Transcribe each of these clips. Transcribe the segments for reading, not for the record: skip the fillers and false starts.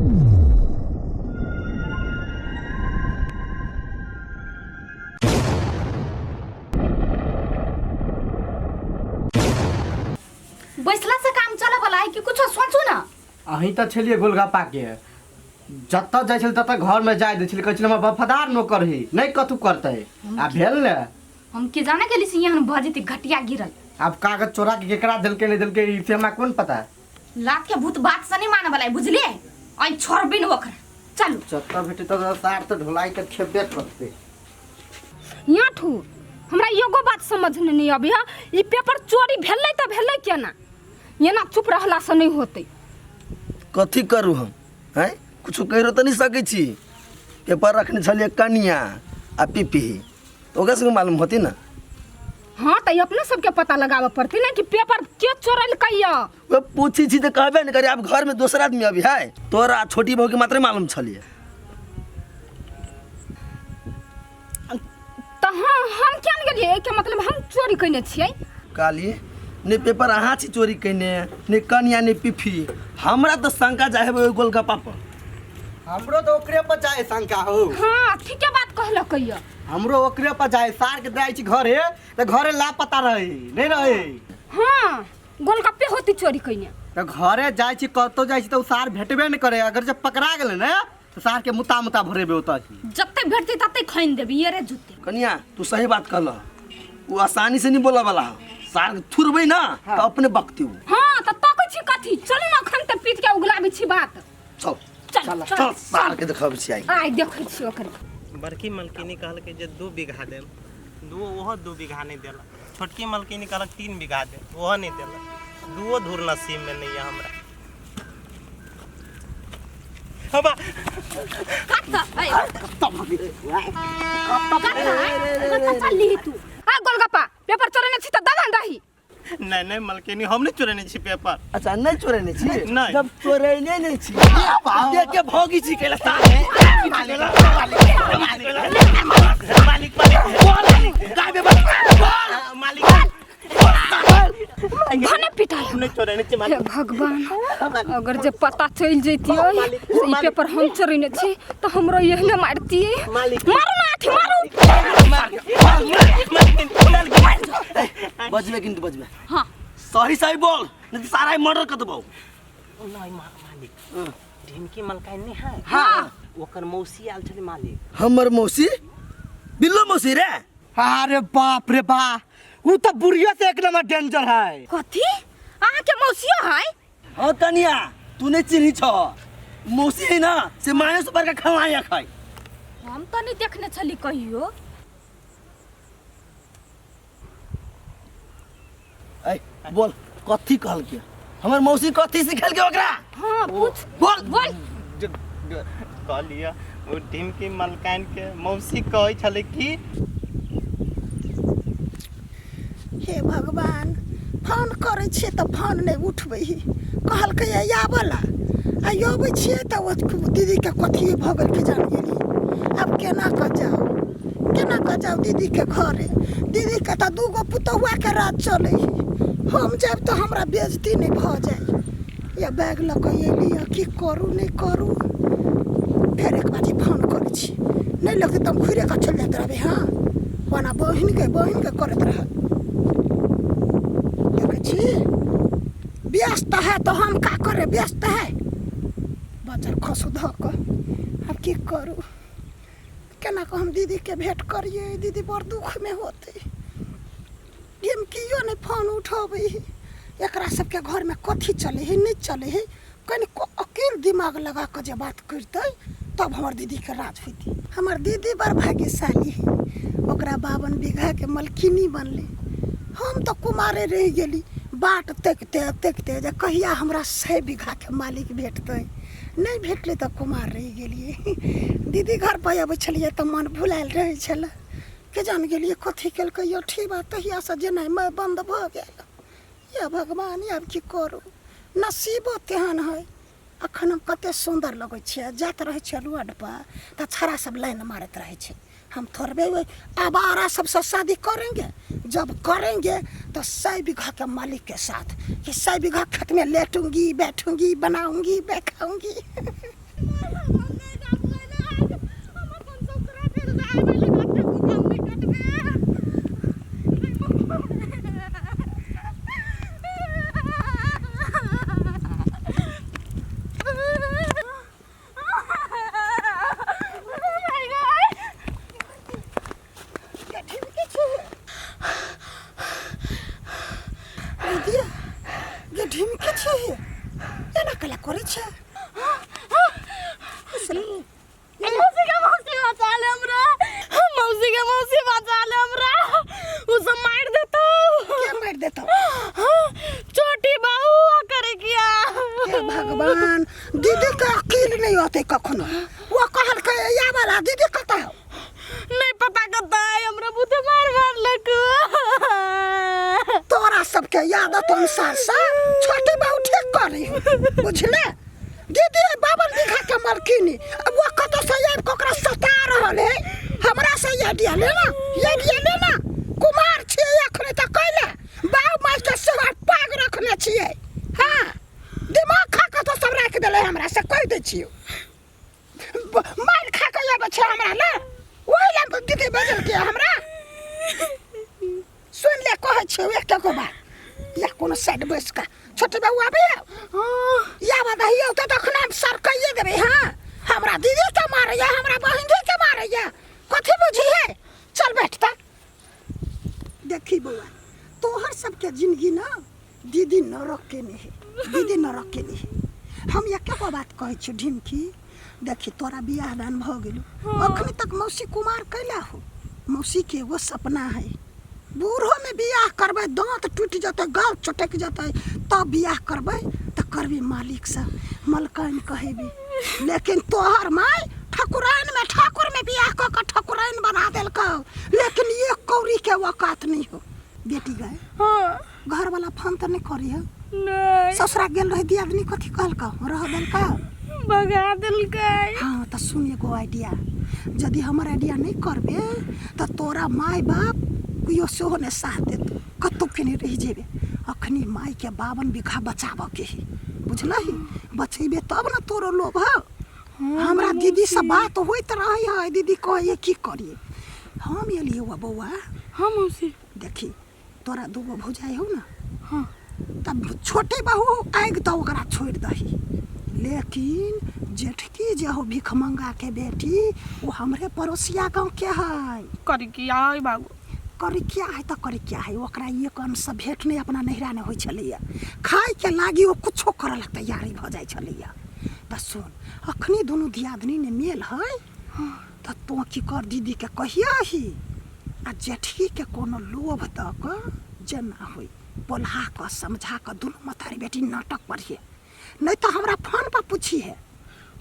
बैसला से काम चले वाला है कि कुछो सोचू ना। अहीं तऽ छलियै गोलगप्पा के, जतऽ जाइ छलै ततऽ घरमे जाय दै छलै, कहै छलै हमर वफादार नौकर है, नहि कथू करतै। आ भेल ने। हम के जाने गेली से एहन भऽ जेतै घटिया गिरल। आब कागज चोरा के केकरा देलकै नहि देलकै ई से हमरा कोन पता। लात के भूत बात से नहीं माने वाला है, बुझलिए? आई छोड़बे न ओकरा, चलू। जतऽ भेटै ततऽ सार तऽ ढोलाई के खेबे करतै। यहाँ ठू हमरा एगो बात समझ में नहीं अभी है, ई पेपर चोरी भेलै तऽ भेलै केना? एना चुप रहला से नहीं होतै। कथी करू हम हैं? कुछो कहिरो तऽ नहि सकै छी। पेपर रखने छलियै कनिया आ पीपी, तऽ ओकरा सबके मालूम होती ने। हाँ तऽ अपने सबके पता लगाबऽ पड़तै ने कि पेपर के चोरेलकै यऽ। ओ पूछी छी तऽ कहबे नहि करी। आब घरमे दोसर आदमी अभी है, तोरा छोटी बहूके मात्रे मालूम छलियै। तऽ हाँ हम किया ने गेलियै, एहिके मतलब हम चोरी कयने छियै। काली ने पेपर अहाँ छी चोरी कयने, ने कनिया ने पिफी। हमरा तऽ शंका जाइ हेबै ओहि गोलगप्पा पर। हमरो तऽ ओकरे पर जाय शंका हो। हाँ ठीके बात कहलकै यऽ। हमरो ओकरे पर जाय, सार के जाइ छी घरे तऽ घरे लापता रहे नहि रहे। हाँ गोलगप्पे होती चोरी कयने। तऽ घरे जाइ छी कतौ जाइ छी तऽ ओ सार भेटबे नहि करे। अगर जब पकड़ा गेलै ने तऽ सार के मुता मुता भरेबे ओतऽ ही। जते भेटतै तते खैन देबी ये रे जूते। कनिया तू सही बात कहलह, वो आसानी से नहीं बोला वाला है। सार के थुरबै ना तऽ अपने बकती उ। हाँ तऽ तकै छी कथी, चलू ने अखन तऽ पीट के उगलाबै छी बात। चल चल चल चल सार के देखबै छी आइ। आइ देखै छी ओकर। बड़की मलकिनी कहलकै जे 2 बीघा देब, दू ओहो 2 बीघा नहि देलक। छोटकी मलकिनी कहलक 3 बीघा देब, ओहो नहि देलक। दूओ धूर नसीबमे नहि यऽ हमरा। हबा कत्ता ऐ कत्ता कत्ता चलली तू? आ गोलगप्पा पेपर चोरेने छी तऽ ददन दही। नहीं नहीं मलकिनी, हम नहीं चोरेने छी पेपर। अच्छा नहीं चोरेने छी? नहीं। जब चोरेने नहीं छी देख के भोगी छी केला साले। मालिक मालिक मालिक गाय बे बोल। मालिक भने पिटाई। हम नहीं चोरेने छी हे मालिक। भगवान, अगर जे पता चलि जैतियै से ई पेपर हम चोरेने छी तऽ हमरो एहने मारतियै। मालिक। मारू ना अथी मारू। बजबे किन्तु बजबे। हाँ सही सही बोल, नहीं तो सारा मर्डर कर देबौ। नहीं मालिक, ढिमकी मलकाइन नहीं है? हाँ। ओकर मौसी आयल छलै मालिक। हमर मौसी? बिल्लो मौसी रे? अरे बाप रे बा, उ तो बुढ़िया से एक नंबर डेंजर है। कथी अहाँ के मौसियो है? हाँ कनिया, तू नहीं चिन्ही छ, मौसी है ना से माने से बड़का खवाया खाई। हम तो नहीं देखने छली कहियो। ऐ बोल कथी कहल के हमर मौसी कथी सिखल के ओकरा? हाँ पूछ। बोल। बोल। कहलियै ओ ढिमकी मलकाइन के मौसी कहै छलै कि हे भगवान, फोन करै छियै तऽ फोन नहि उठबै ही। कहलकै आबऽ ला, आ अबै छियै तऽ ओ दीदीके कथी भऽ गेल कि जान गेली। आब केना कऽ जाउ, केना कऽ जाउ दीदीके घरे? दीदीके तऽ दूगो पुतहुआके राज चलै है, हम जायब तऽ हमरा बेजती नहि भऽ जाय? या बैग लऽ कऽ अयली हँ, की करू नहि करू। फेर एक बाजी फोन करै छी, नहि लगतै तऽ हम घुरे कऽ चलि जाइत रहबै। हँ ओना बहिनके बहिनके करैत रहत। देखै छी व्यस्त है तऽ हम का करे, व्यस्त है बजर खसू धऽ कऽ। आब की करू, केना कऽ हम दीदीके भेँट करियै? दीदी बड़ दुखमे होतै। ढिमकियो नहि फोन उठबै है। एकरा सबके घरमे कथी चलै है नहि चलै है, कनिको अकेल दिमाग लगा कऽ जे बात करितै तब हमर दीदीके राज होइतै। हमर दीदी बड़ भाग्यशाली है, ओकरा 52 बीघाके मलकिनी बनलै। हम तऽ कुमारे रहि गेली, बाट तकिते तकिते जे कहिया हमरा 100 बीघाके मालिक भेटतै। नहि भेटलै तऽ कुमार रहि गेलियै। दीदी घर पर अबै छलियै तऽ मन भुलायल रहै छलै। के जान गेलियै कथी केलकै यौ ठीबा, तहियासँ जेनाइ बन्द भऽ गेल। या भगवान, आब की करू, नसीबो तेहन है। अखन हम कते सुन्दर लगै छियै, जाइत रहै छियै रोडपर तऽ छड़ा सब लाइन मारैत रहै छै। हम थोड़बे ओहि आवारा सबसँ शादी करेंगे? जब करेंगे तो 100 बीघा के मालिक के साथ कि 100 बीघा खेत में लेटूंगी बैठूंगी बनाऊंगी बैठाऊंगी। गे ढिमके छी एना कला करै छै मौसी के मौसी बचा ले हमरा, मौसी के मौसी बचा ले हमरा, उ सब मार देतो। के मारि देतौ? छोटी बहू करे किया। हे भगवान, दीदी के अकील नहीं होते कखनो। वो कहलकै या वाला दीदी कतऽ हौ? नहीं पता कतऽ है, हमरा बुते मार मारलक। तोरा सबके आदत अनुसार से छोटी बहू ठीक करी बुझले। दीदी 52 बीघा के मलकिनी, अब वो कतऽ से आबि कऽ ओकरा सता रहल है। हमरा से ये दिया लेना, ये दिया लेना। कुमार छियै अखने तऽ कैले बाप माय के सेवा पाग रखने छियै। हाँ, दिमाग खा कऽ तो सब राखि देलै हमरा से, कहि दै छियौ। मारि खा कऽ आबै छै हमरा ले, ओहि लए दीदी बजलकै हमरा। सुन ले कहै छियौ एकटा गो बात, या कोनो साइड बैस कऽ छोटे बाबू आबैया या बदहिया तऽ तखन हम सर कहिए देबै। हाँ, हमरा दीदी के मारैया, हमरा बहिन के मारैया, कथी बुझी है? चल बैठ। तऽ देखी बौआ, तोहर सबके जिंदगी ना दीदी नरक के नहीं है, दीदी नरक के नहीं है। हम एके गो बात कहै छियौ ढिमकी, देखी तोरा बियाह दान भऽ गेलौ, अखनी तक मौसी कुमार कैला हो। मौसी के एगो सपना है, बूढ़ो में बियाह करबै, दाँत टूटि जेतै, गाल चटकि जेतै तब बियाह करबै, तऽ करबै मालिकसँ, मलकाइन कहेबै। लेकिन तोहर माय ठकुराइन में ठाकुर में बियाह कऽ कऽ ठकुराइन बना देलकौ, लेकिन एक कौड़ी के औकात नहीं हो। बेटी गए, घर वाला फोन तऽ नहीं करी हो? नहीं। ससुरा गेल रहे दियादनी कथी कहलकौ? रह देलकौ? भगा देलकै। हाँ, तऽ सुन एगो आइडिया, यदि हमर आइडिया नहीं करबे तऽ तोरा माय बाप केओ सेहो नहि साथ देत, कतहु के नहि रहि जेबे। अखनी माय के 52 बीघा बचाबऽ के है, बुझलही? बचेबे तब ने तोरो लोभ हौ। हमरा दीदी से बात होइत रहे है, दीदी कहै की करिए। हम एलियै हुआ बौआ। हाँ मौसी। देखी तोरा दूगो भौजाइ हौ ना? हाँ। तब छोटे बहू आगि तऽ ओकरा छोड़ि दही, लेकिन जेठकी जे हो भिखमंगा के बेटी, ओ हमरे पड़ोसिया गाँव के है। करी किया है बाबू? करी क्या है तऽ करी क्या है, ओकरा एक अन्न से भेंट नहि अपना नैहरा नहि होइ छलैया। खायके लागी ओ कुछो करऽ लए तैयारी भऽ जाइ छलैया। तऽ सुन, अखनी दुनू दियादनी ने मेल है, तऽ तोँ की कर, दीदीके कहियही आ जेठकीके कोनो लोभ दऽ कऽ जेना होइ बोलहा कऽ समझा कऽ दुनू मतारी बेटी नाटक पढ़िए, नहि तऽ हमरा फोन पर पूछिहे।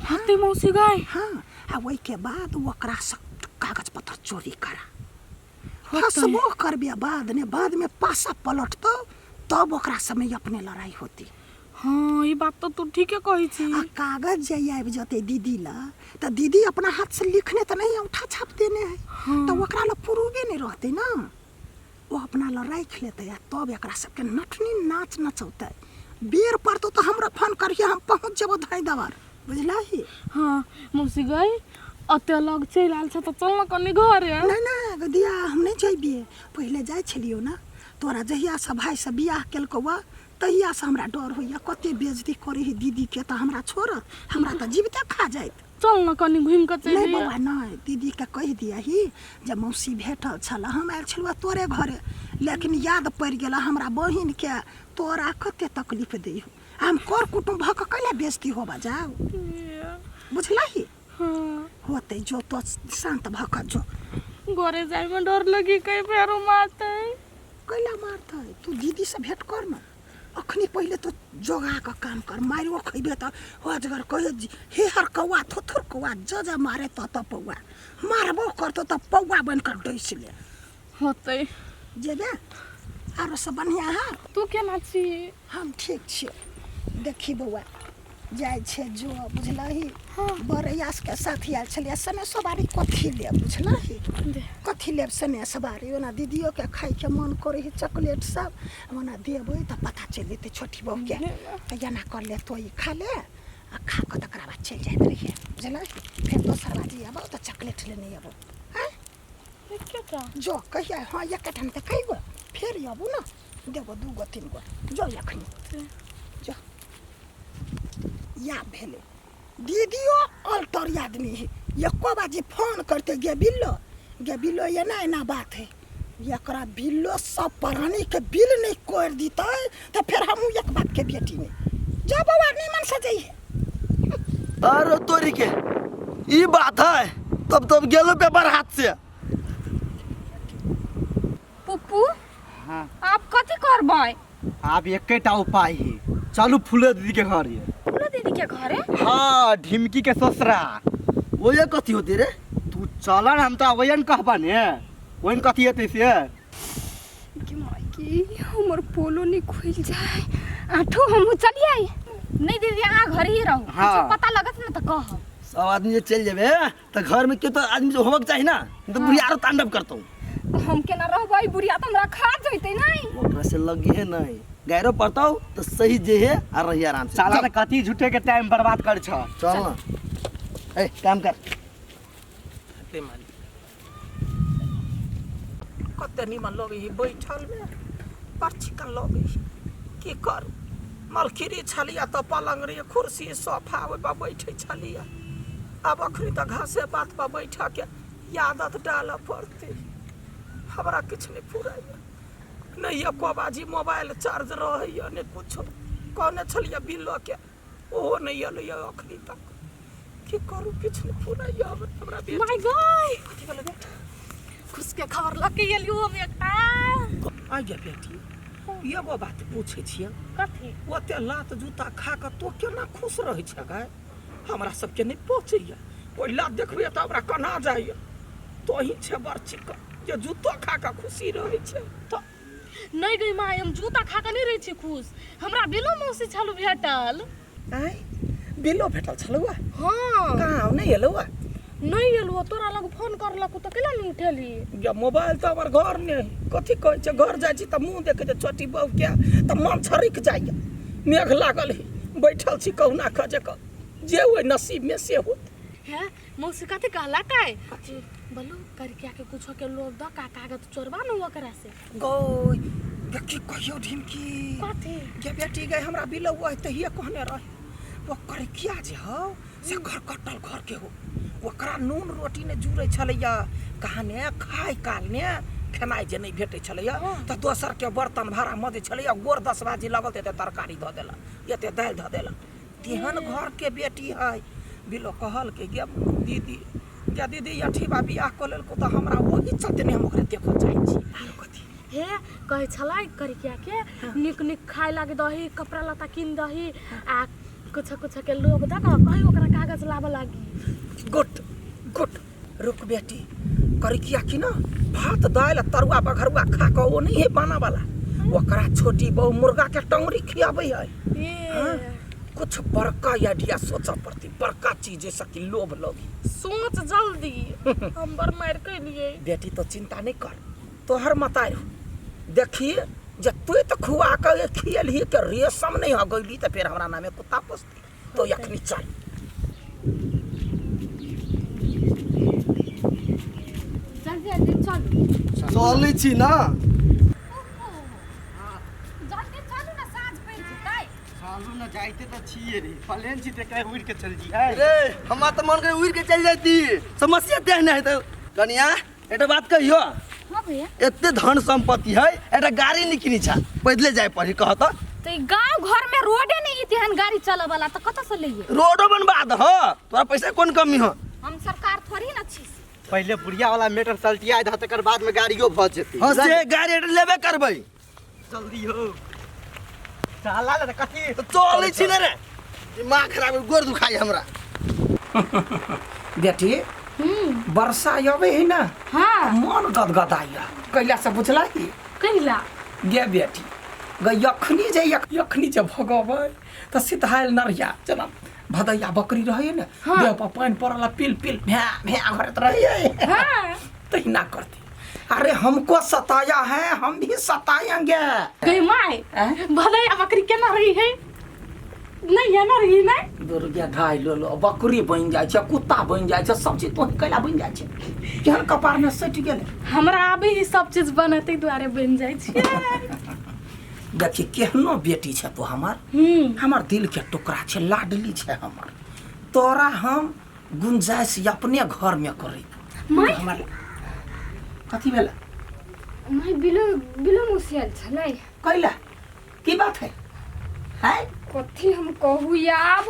होते मौसी गाय? हाँ, आ ओहिके बाद ओकरा से कागज पत्र चोरी करा। फसबो करबे बाद ने, बाद में पासा पलटतौ तब ओकरा समय अपने लड़ाई होती। हाँ, ई बात तो तू ठीके कहै छी। आ कागज जे आबि जेतै दीदी ला तऽ दीदी अपना हाथ से लिखने तऽ नहीं, औंठा छाप देने है। तऽ ओकरा ला प्रूवे नहीं रहतै ना, ओ अपना ला राखि लेतै आ तब एकरा सबके नटनी नाच नचौतै। बेर पड़तौ तऽ हमरा फोन करिहे, हम पहुँच जेबौ धाइ दबर, बुझलही? हाँ मौसी गई, अते लग चलि आयल छ तऽ चल न कनि घरे। नहीं नहीं गदिया, हम नहीं जइबिए। पहिले जाइ छलियौ ना, तोरा जहियासँ भाइसँ बियाह केलकौ वा तहियासँ हमरा डर होइए, कते बेइज्जती करै है दीदीके, तऽ हमरा छोड़त? हमरा तऽ जीविते खा जाइत। चल न कनि घुमि कऽ चलि। नहि बौआ नहि, दीदीके कहि दियही जे मौसी भेटल छल, हम आयल छलहुँ तोरे घरे, लेकिन याद पड़ि गेल हमरा बहिनके, तोरा कते तकलीफ दै हो, हम कर कुटुम्ब भऽ कऽ कैला बेइज्जती होबऽ जाउ, बुझलही? हाँ। होतै, जो तो शान्त भऽ कऽ जो। घरे जाइमे डर लगी, कहीं फेरो मारतै। कैला मारतै? तू दीदीसँ भेँट कर न अखनी, पहिले तो जोगा कऽ काम कर। मारियो खैबे तऽ अजगर कहे हे हर कौआ थोथुर कौआ, ज ज मारे त त पौआ, मारबो करतौ तऽ पौआ बनि कऽ डसि ले। होतै। जेबे? आरो सब बढ़िआँ है? तू केना छी? हम ठीक छियै। देखी बौआ, जाइ छै जो, बुझलही? बरैयास के साथ आयल छलियै। सने सवारी कथी लेब, बुझलही? कथी लेब सने सवारी? ओना दीदियोके खाइके मन करै है चॉकलेट सब, ओना देबै तऽ पता चलि जेतै छोटी बहूके। तऽ एना कर ले, तो ई खा ले आ खा कऽ तकरा बाद चलि जाइत रहियै, बुझलही? फेर दोसर बाजी अयबौ तऽ चॉकलेट लेने अयबौ। आँय। एकेटा जो कहिया हाँ एकेटा नहि तऽ कई गो फेर आबू ने देबो दू गो तीन गो जो एखनी जो या भेलै दीदियो अल्टर आदमी है एको बाजी फोन करते गे बिल्लो गे बिल्लो एना एना बात है एकरा बिल्लो सब प्राणी के बिल नहीं कर दीते तो फिर हमहूँ एक बाप के बेटी नहीं जा बउआ निमन से जइहे अरे तोरी के ई बात है तब तब गेलो पेपर हाथ से पप्पू हाँ आप कथी करबै आब एकेटा उपाय है चलू फूलो दीदी के घर ये फूलो दीदी के घरे हाँ ढिमकी के ससुरा वो कथी होती रे तू चल न हम तो वही कहबा ने वही कथी हेतै से कि माय की हमर पोलो नहीं खुल जाए आठो हमहू चलिए नहीं दीदी अहाँ घर ही रहू हाँ। कुछो पता लगत ना तो कहब सब आदमी जे चलि जेबे तऽ घर में केओ तऽ आदमी होबक चाही ना नहीं तऽ बुढ़िया आरो तांडव करतौ तो हम केना रहबै बुढ़िया तऽ हमरा खा जैतै नहीं ओकरा से लगी है नहीं गैरो पड़तौ तऽ सही जे है आ रही आराम से साला तऽ कथी झूठे के टाइम बर्बाद कर छ चल ना ए काम कर ते मालिक कते निमन लगै है बैठलमे बड़ चिकन लगै है की करू मलखिरी छलियै तऽ पलङ्ग रहियै कुर्सी सोफा ओहिपर बैठै छलियै आब अखनी तऽ घासे पातपर बैठऽके आदत डालऽ पड़तै हमरा किछु नहि फुराइए नहि एको बाजी मोबाइल चार्ज रहैए नहि किछो कहने छलियै बिलोके ओहो नहि एलैए अखनी तक की करू किछु नहि फुराइए हमरा बेटी माय गॉड कथी भेलै बेटी खुश के खबर लऽ के एलियो हम एकटा आ गे बेटी एगो बात पूछै छियै कथी ओते लात जूता खा कऽ तो केना खुश रहै छै गाय हमरा सबके नहि पचैया ओहि लात देखबै तऽ हमरा कना जाइया तोही छै बड़ चिकन जे जूतो खा कऽ खुशी रहै छै तऽ नहि गई माय हम जूता खा कऽ नहि रहै छी खुश हमरा बिलो मौसी छलू भेटल आँय बिलो भेटल छलौ हाँ कहाँ नहि एलौ नहि एलू तोरा लग फोन करलक तऽ केला नहि उठेली या मोबाइल तऽ हमर घर नहि है कथी कहै छै घर जाइ छी तऽ मुँह देखै छै छोटी बहूके तऽ मन छरकि जाइए मेघ लागल है बैठल छी कहुना कऽ जे कऽ जे ओहि नसीबमे से होत हे मौसी कथी कहला काय बोलू करिया के कुछो के लोभ द का कागज चोरबा न ओकरा से गौ गे की कहियौ ढिमकी कथी गे बेटी गे हमरा बिलौआ है तहिए कहने रहे ओ करिकिया जे हौ से घर कटल घर के हो ओकरा नून रोटी नहि जुड़ै छलैया कहाने खाय काल ने खेनाइ जे नहि भेटै छलैया तऽ दोसरके बर्तन भाड़ा मजै छलैया गोर 10 बाजी लगल तऽ एते तरकारी धऽ देलक एते दालि धऽ देलक तेहन घरके बेटी है बिलो कहलकै गे दीदी गे दीदी अठीबा बियाह कऽ लेलको तऽ हमरा ओही चलते नहि हम ओकरा देखऽ चाहै छी आरो कथी हे कहै छलै करिकिया के नीक नीक खाय लागे दही कपड़ा लत्ता कीन दही आ कुछ कुछ के लोभ दऽ कऽ कही ओकरा कागज लाबऽ लागी गुट गुट रुक बेटी करिकिया की ना भात दालि आ तरुआ बघरुआ खा कऽ ओ नहि है बाना वाला ओकरा छोटी बहु मुर्गा के टंगरी खियाबै है ए हाँ? कुछ बड़का आइडिया सोचऽ पड़तै बड़का चीज जैसे कि लोभ लगी सोच जल्दी हम बड़ मारि कैलियै बेटी तो चिंता नहीं कर तोहर मताई देखी जे तू तो खुआ के खियलही के रेशम नहीं हो गईली तो फिर हमरा नामे कुत्ता पोसती तो अखनी चल जल्दी जल्दी चलू चलै छी ना जल्दी चलू ना साँझ पड़ि जेतै चलू ना जाइते तऽ छियै रे प्लेन छी तऽ कहीं उड़ि के चलि जइयै रे हमरा तऽ मन करे उड़ि के चलि जाती समस्या तेहन है तऽ कनिया एकटा बात कहियो हाँ भैया एते धन संपत्ति है एकटा गाड़ी नहीं किनी छा पैदले जाए पड़ी कह तऽ तो ई गांव घर में रोडे नहीं तेहन गाड़ी चले वाला तो कतऽ से लइए रोडो बनवा दह तोरा पैसा कोन कमी हो हम सरकार थोड़ी ना छी पहिले बुढ़िया वाला मेटर सल्टिया दह तकर बाद में गाड़ियो भऽ जेतै हाँ से गाड़ी लेबे करबै जल्दी हो चला ने कथी तऽ चलै छी ने रे दिमाग खराब हो, गोर दुखाइ हमरा बेटी वर्षा अबै है ना हाँ मन गदगदाइया कैला से बुझला की कहिला गे बेटी गे यखनी जे यखनी जे भगबै तऽ सिधायल नरिया जेना भदैया बकरी रहै ने हाँ। देह पर पानि पड़ल आ पिल पिल भ्या भ्या करैत रहै हाँ तहिना करती अरे हमको सताया है हम भी सताएंगे गई माय आँय? भदैया बकरी केना रही है नहीं है ना रही नहीं दुर्गा ढाई लो लो बकरी बनि जाइ छै कुत्ता बनि जाइ छै सब चीज तोही कैला बनि जाइ छै केहन कपारमे सटि गेलै हमरा आबे ही सब चीज बनते दुआरे बन जाइ छियै देखी केहनो बेटी छै तो हमर हमर दिल के टुकड़ा छै लाडली छै हमर तोरा हम गुंजाइश अपने घर में करी माय हमर कथी भेला माय बिलो बिलो मौसी आयल छलै कैला की बात है है कथी हम कहू आब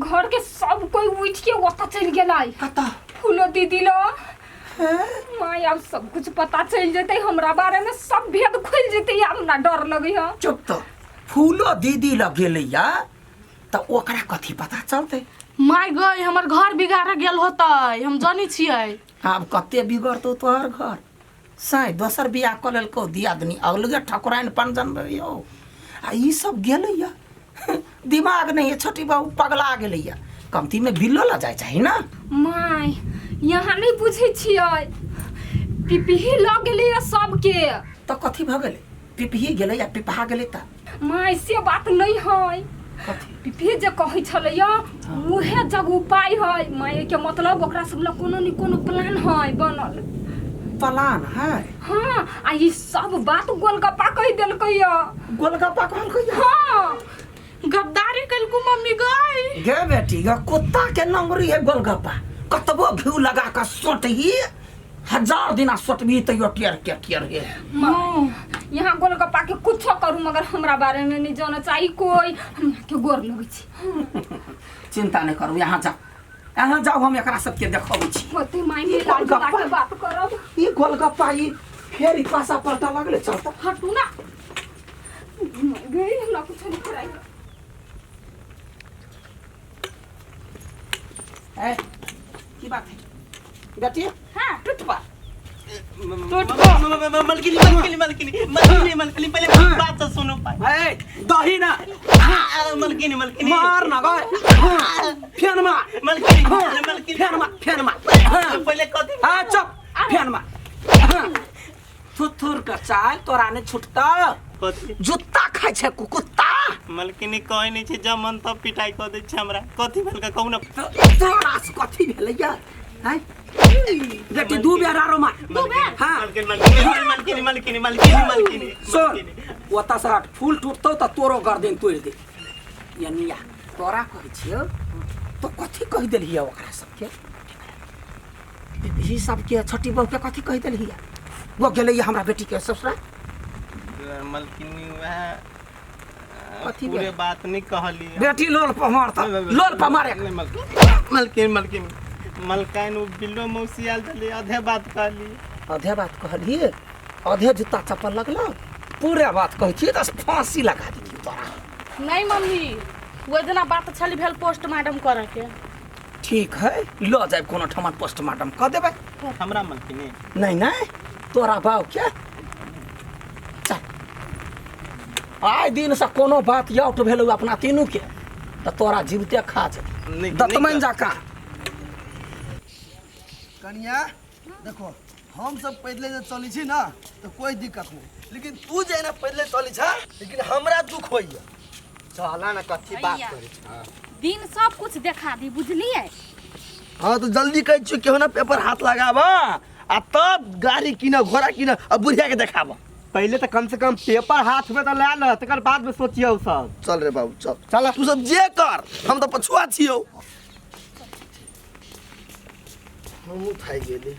घर के सब कोई उठ के ओतऽ चलि गेलै कतऽ फूलो दीदी लो माय आब सब कुछ पता चलि जेतै हमरा बारे में सब भेद खुलि जेतै आब हमरा डर लगै है चुप तो फूलो दीदी लग गेलैया तऽ ओकरा कथी पता चलतै माय गई हमर घर बिगाड़ गेल होतै हम जानै छियै आब कते बिगड़तौ तोहर घर साँय दोसर बियाह कऽ लेलकौ दियादनी अलगे ठकुराइन पंजन रहियौ आ ई सब गेलैया दिमाग नहीं है छोटी बहू पगला गेलैया कमतीमे बिलो लऽ जाइ चाही ना माय यहाँ नहि बुझै छियै पिपही लऽ गेलैया सबके तऽ कथी भऽ गेलै पिपही गेलै या पिपहा गेलै तऽ माय से बात नहि है कथी पिपही जे कहै छलैया उहे जग उपाय है माय के मतलब ओकरा सब लग कोनो ने कोनो प्लान है बनल प्लान है हाँ आ ई सब बात गोलगप्पा कहि देलकैया गोलगप्पा कहलकै हाँ गद्दारी कलकू मम्मी गई गे बेटी गे कुत्ता के नंगरी है गोलगप्पा कतबो घिउ लगा कऽ सोटही हजार दिना सोटबी तैयो टेर के टेर हे माँ यहाँ गोलगप्पा के कुछो करू मगर हमरा बारे में नहीं जाना चाहिए कोई हमरा के गोर लगै छी चिंता नहीं करू यहाँ जाओ यहाँ जाओ हम एकरा सबके देखबै छी होते माय मिला जुला के बात करब ई गोलगप्पा ई फेर ई पासा पलटा लगले चलता हटू ना गई हमरा कुछो नहीं कराई ए की बात है बेटी हाँ टूट पा मलकिनी मलकिनी मलकिनी मलकिनी मलकिनी पहले मेरी बात तो सुनो ए दही ना मलकिनी मलकिनी मार ना गए फेन मार मलकिनी मलकिनी फेन मार फेन मार पहले कथी हाँ चुप फेन मार थुथुर के चाल तोरा ने छुटता कथी जुत्ता खाइ छै कुकुत्ता मलकिनी कहै नहि छै जब मन तब पिटाइ कऽ दै छै हमरा कथी भेल कहू ने तोरा से कथी भेलैया हैं बेटी दू बेर आरो मार दू बेर हाँ। मलकिनी मलकिनी मलकिनी मलकिनी मलकिनी मलकिनी सुन ओतऽ से हट फूल टूटतौ तऽ तोरो गर्दन तोड़ि दे यनिया तोरा कहै छियौ तो कथी कहि देलही ओकरा सबके ई सबके छोटी बहू के कथी कहि देलही वो गेलै हमरा बेटी के ससुरा मलकिनी वएह कथी पूरे भेल? बात नहीं कहली बेटी लोल पर मारता लोल पर मारे नहीं, मलकिनी मलकिनी मलकाइन ओ बिल्लो मौसी आयल छलै आधे बात कहली आधे बात कहलिए आधे जूता चप्पल लगलो पूरे बात कहै छियै तऽ फांसी लगा देतियौ तोरा नहीं मम्मी वो दिना बात छली भेल पोस्टमार्टम करे के ठीक है लऽ जायब कोनो ठमन पोस्टमार्टम कऽ देबै हमरा मलकिनी नहीं नहीं तोरा बाप के चल आइ दिन से कोनो बात आउट भेलौ अपना तीनू के तऽ तोरा जीवते खा जेतै नहीं दतमनि जकाँ कनिया देखो हम सब पैदले जे चलै छी ना तऽ कोई दिक्कत नहीं लेकिन तू जे ना पैदले चलै छ लेकिन हमरा दुख होइया चला ना कथी बात भैया। करै छ दिन सब कुछ देखा दी बुझलिए हाँ तो जल्दी कहै छियौ केहू ना पेपर हाथ लगाब आ तब गाड़ी कीन घोड़ा कीन आ बुढ़िया के देखाब पहले तो कम से कम पेपर हाथ में तो ला ल तकर बाद में सोचियौ सब चल रे बाबू चल चल। तू सब जे कर हम तऽ पछुआ छियौ हमहूँ थाकि गेली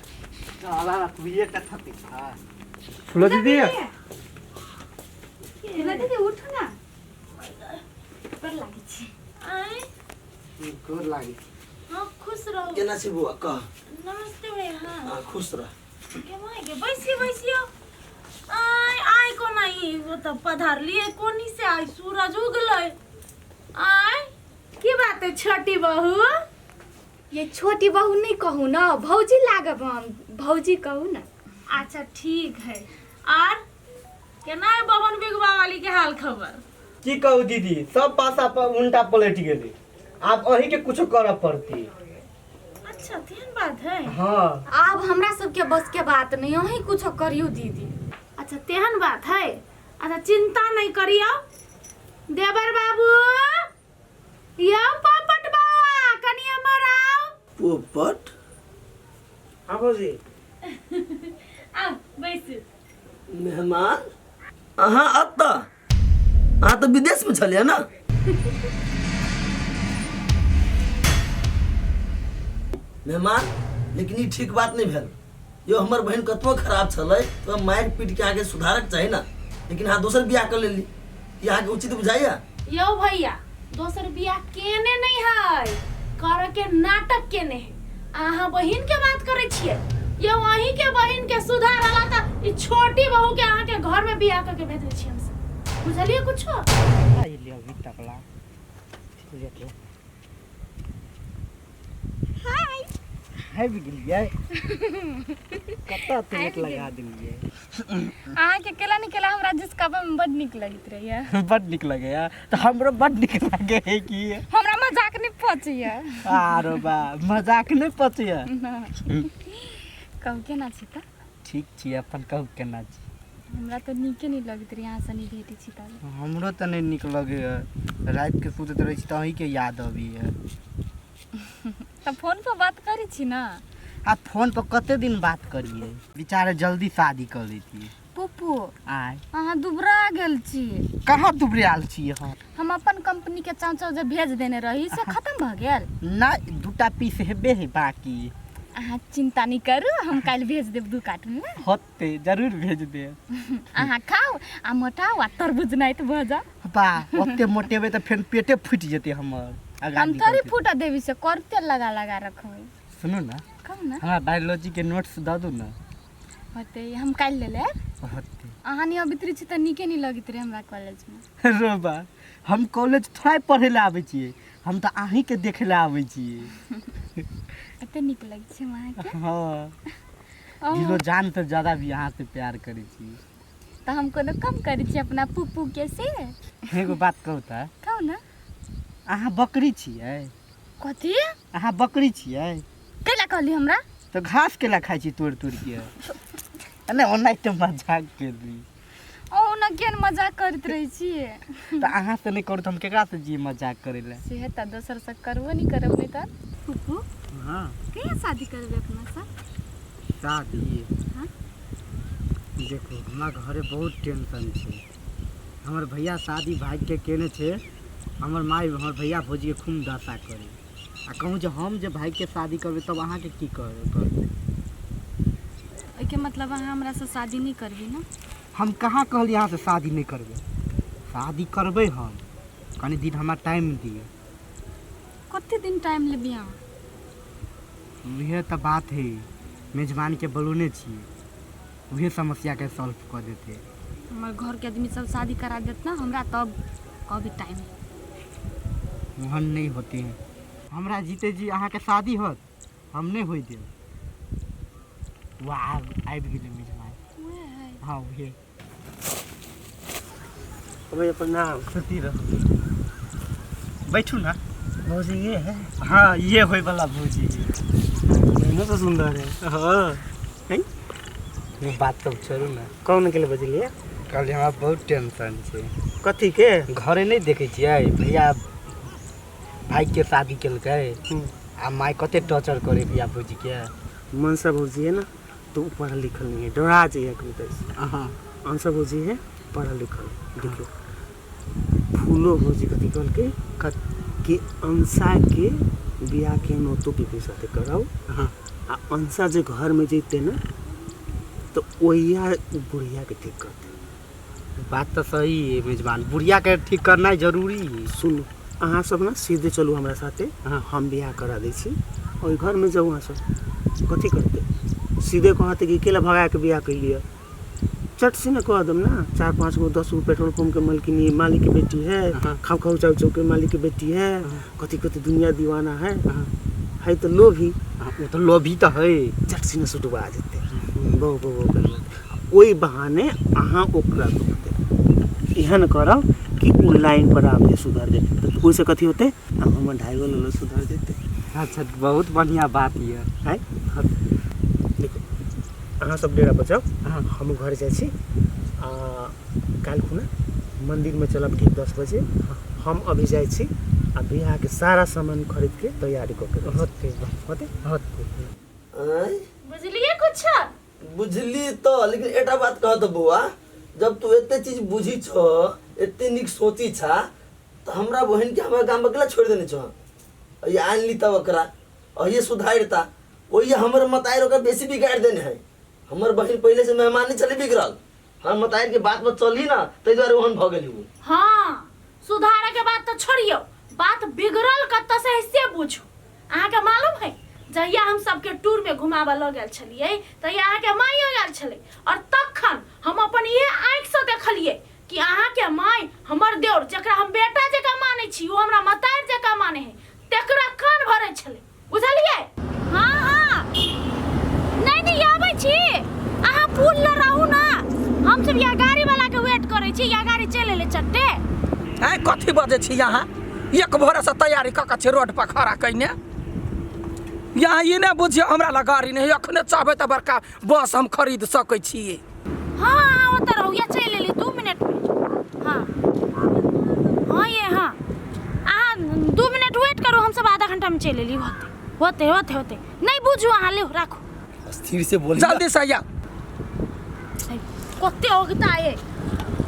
चला ना तू ये कथा पिछा फूलो दीदी दीदी उठू ना पर लागै छी आय गोर लागी हाँ खुश रहो केना छी बुआ कह नमस्ते भैया हाँ हाँ, खुश रह के माय के बैसियो बैसियो आय आय कोना ई ओतऽ पधारलियै कोनी से आय सूरज उगलै आय की बात है छोटी बहू ये छोटी बहू नहीं कहू ना भौजी लागब हम भौजी कहू ना अच्छा ठीक है आर केना है बबन बिगवा वाली के हाल खबर की कहू दीदी सब पासा पर उल्टा पलट गेली आब अही के कुछो करऽ पड़ती अच्छा तेहन बात है हाँ आब हमरा सबके बस के बात नहीं अहीं कुछो करियो दीदी अच्छा तेहन बात है अच्छा चिंता नहीं करियो देवर बाबू यौ पोपट बाबा कनि एम्हर आउ। पोपट? हाँ भौजी। आउ बैसू। मेहमान अहाँ एतऽ? अहाँ तऽ विदेशमे छलियै ने? मेहमान लेकिन ई ठीक बात नहि भेल यौ। हमर बहिन कतबो खराब छलै तऽ मारि पीट के अहाँके सुधारक चाही ने, लेकिन अहाँ दोसर बियाह कऽ लेली, ई अहाँके उचित बुझाइया? यौ भैया, दोसर बियाह केने नहीं है, करे के नाटक केने है। अहाँ बहिन के बात करै छियै? यौ अहीं के बहिन के सुधार अला त ई छोटी बहू के अहाँ के घर में बियाह करके भेजने छियै हमसब, बुझलियै कुछो? अइले अभी तकला लेट आबि गेलियै। कतऽ तेल लगा देलियै? अहाँके केला नहि केला हमरा जिसकाबा में बड नीक लगैत रहैया। बड नीक लगैया तऽ हमरो बड नीक लागे है। की हमरा मजाक नहि पचैया। आरो बा, मजाक नहि पचैया? कहू, केना छी तऽ? ठीक छी, अपन कहू केना छी? हमरा तऽ नीके नहि लगैत रहै अहाँ से नहि भेटै छी तब। हमरो तऽ नहि नीक लगैए। रातिके सुतैत रहै छी तऽ अहीँके याद अबैए। तऽ फोन पर बात करै छी ने। आ फोन पर कते दिन बात करियै? बेचारे जल्दी शादी कऽ लैतियै। पप्पू। आय। अहाँ दुबरा गेल छी। कहाँ दुबरायल छी हम? हम अपन कंपनी के चाव चाव जे भेज देने रही से खत्म भऽ गेल? नहि, दूटा पीस हेबे है बाकी। अहाँ चिंता नहि करू, हम काल्हि भेज देब दू कार्टून ने। होते, जरूर भेज देब। अहाँ खाउ आ मोटाउ आ तरबूज नाइत भऽ जाउ। बा, ओते मोटेबै तऽ फेर पेटे फूटि जेतै हमर। आगाँ हम निकलतै। थोड़ी फूटऽ देबी, से कर तेल लगा लगा रखबै। सुनू ने। कहू ने। हमरा बायोलॉजी के नोट्स दऽ दू ने। होतै, हम काल्हि ले लेब। होतै। अहाँ नहि अबैत रहै छी तऽ नीके नहि लगैत रहै हमरा कॉलेजमे। रो बा, हम कॉलेज थोड़ा पढ़ै लए आबै छियै, हम तऽ अहीँके देखै लए आबै छियै। एते नीक लगै छै हम अहाँके? हँ, दिलो जान से ज्यादा भी अहाँ से प्यार करै छी। तऽ हम कोनो कम करै छी अपना पुप्पू के से? एगो बात कहू तऽ? कहू ने। अहाँ बकरी छियै? कथी? अहाँ बकरी छियै? कैला कहली हमरा? तऽ घास केला खाइ छी तोड़ि तोड़ि के? नहि, ओनाहिते मजाक केली। ओ ने केहन मजाक करैत रहै छियै। तऽ अहाँ से नहि करू तऽ हम केकरा से जी मजाक करै लए? से तऽ दोसर से करबो नहि करब। नहि तऽ फूफू। हाँ। कहिया शादी करबै अपना से? शादी? हाँ? देखू, हमरा घरे बहुत टेंशन छै। हमर भैया शादी भागिके केने छै। हमर माय हमर भैया भौजीके खूब दशा करै। आ कहूँ जे हम जे भागिके शादी करबै तब अहाँके की करबै? ओहिके मतलब अहाँ हमरासँ शादी नहि करबै ने? हम कहाँ कहलियै अहाँसँ शादी नहि करबै? शादी करबै हम, कनि दिन हमरा टाइम दिअ। कते दिन टाइम लेबै अहाँ? उएह तऽ बात हइ। मेजबानके बोलौने छियै, उहे समस्याके सॉल्व कऽ देतै। हमर घरके आदमी सब शादी करा देत ने हमरा, तब कभी टाइम। ओहन नहि होते। हमरा जीते जी अहाँके शादी होत हम नहि होइ देब। वाह, आबि गेलै मेजबान। हँ, उहे। भैया प्रणाम। खुशी रहू, बैठू ना। भौजी ये है? हाँ, ये होय वाला भौजी है। बहनों तो सुंदर है। हाँ। हैं? ये बात सब छोड़ू ना। कौन के लिए बजलिए? कहलियै हमरा बहुत टेंशन छै। कथी के? घरे नहि देखै छियै, भैया भाईके शादी केलकै आ माय कते टॉर्चर करे भैया भौजीके। मनसा भौजी है ना तो वो पढ़ल लिखल नहीं है, डरा जाइए कभी तो। हाँ। अंशा भौजी है पढ़ल लिखल। देखियो, फूलो भौजी कथी कहलकै कि अंशा के बियाह के नोतो पीपी साथे कराउ। आ अंशा जे घर में जैते ना तो ओहिया बुढ़िया के ठीक करते। बात तऽ सही है मेजबान, बुढ़िया के ठीक करनाइ जरूरी है। सुनू, अहाँ सब ना सीधे चलू हमरा साथे। हम बियाह करा दै छी। ओहि घरमे जाउ अहाँ सब, कथी करतै? सीधे कहतै कि केला भगा के बियाह कैलियै। चट से ने कह देम ना, 4-5 गो 10 गो पेट्रोल पंप के मालकिनी मालिक के बेटी है। खाऊ खाऊ चाऊ चाऊ के मालिक के बेटी है। कथी कथी दुनिया दीवाना है। है तो लोभी। हाँ, ओ तऽ लोभी तऽ है। चट से ने सुटबा जेतै, बहु बहु बहु करबै। ओहि बहाने अहाँ ओकरा दुख देब। एहन करब कि ओ लाइन पर आबि जाय, सुधर जाय, तऽ ओहिसँ कथी होतै? आ हमर ढाइगो लोलो सुधर जेतै। अच्छा, बहुत बढ़िया बात यऽ। आँय, देखू, अहाँ सब डेरा पर जाउ। हम घर जाइ छी आ काल्हि खुना मन्दिरमे चलब ठीक 10 बजे। हम अभी जाइ छी। आ बियाह के सारा सामान खरीद के तैयारी कऽ के रखै छी। होते होतै होते। आँय? बुझलिए कुछ? बुझली तऽ, लेकिन एकटा बात कह तऽ बौआ, जब तू एते चीज बुझी छो, एते नीक सोची छा, तऽ हमरा बहिन के हमरा गाम में अकेला छोड़ देने छो। ये आन ली तब ओकरा और ये सुधारता, ओही हमर मताइर ओकरा बेसी बिगाड़ देने है। हमर बहिन पहले से मेहमान नहीं चली बिगड़ल, हम मताइर के बात में चली ना, ताहि दुआरे ओहन भऽ गेली उ। हाँ, सुधारे के बात तो छोड़ियो, बात बिगड़ल कतऽ से है से बुझू। अहाँके मालूम है जहिया हम सबके टूर में घुमाबऽ लऽ गेल छलियै तहिया अहाँके माइयो गेल छलै, और तखन हम अपन इहे आँखि से देखलियै कि अहाँके माय हमर देवर जकरा हम बेटा जकाँ मानै छी, ओ हमरा मतारि जकाँ मानै है, तकरा कान भरै छलै, बुझलियै? हाँ हाँ, नहीं नहीं आबै छी, अहाँ पुल लऽ रहू ना, हम सब यहाँ गाड़ी वाला के वेट करै छी, यहाँ गाड़ी चलि एलै चट्टे। आँय कथी बजै छी अहाँ? एक भोरे से तैयारी कऽ के छी रोड पर खड़ा कयने। यहाँ ई नहि बुझियौ हमरा लग गाड़ी नहि, अखने चाहबै तऽ बड़का बस हम खरीद सकै छियै। हाँ हाँ, ओतऽ रहू, या चलि एली 2 मिनट में। हाँ हाँ ये हाँ, अहाँ 2 मिनट वेट करू, हम सब आधा घंटा में चलि एली। होते होते होते होते नहीं बुझू अहाँ, लिउ राखू। स्थिर से बोली जल्दी से आइया। कते औगता ये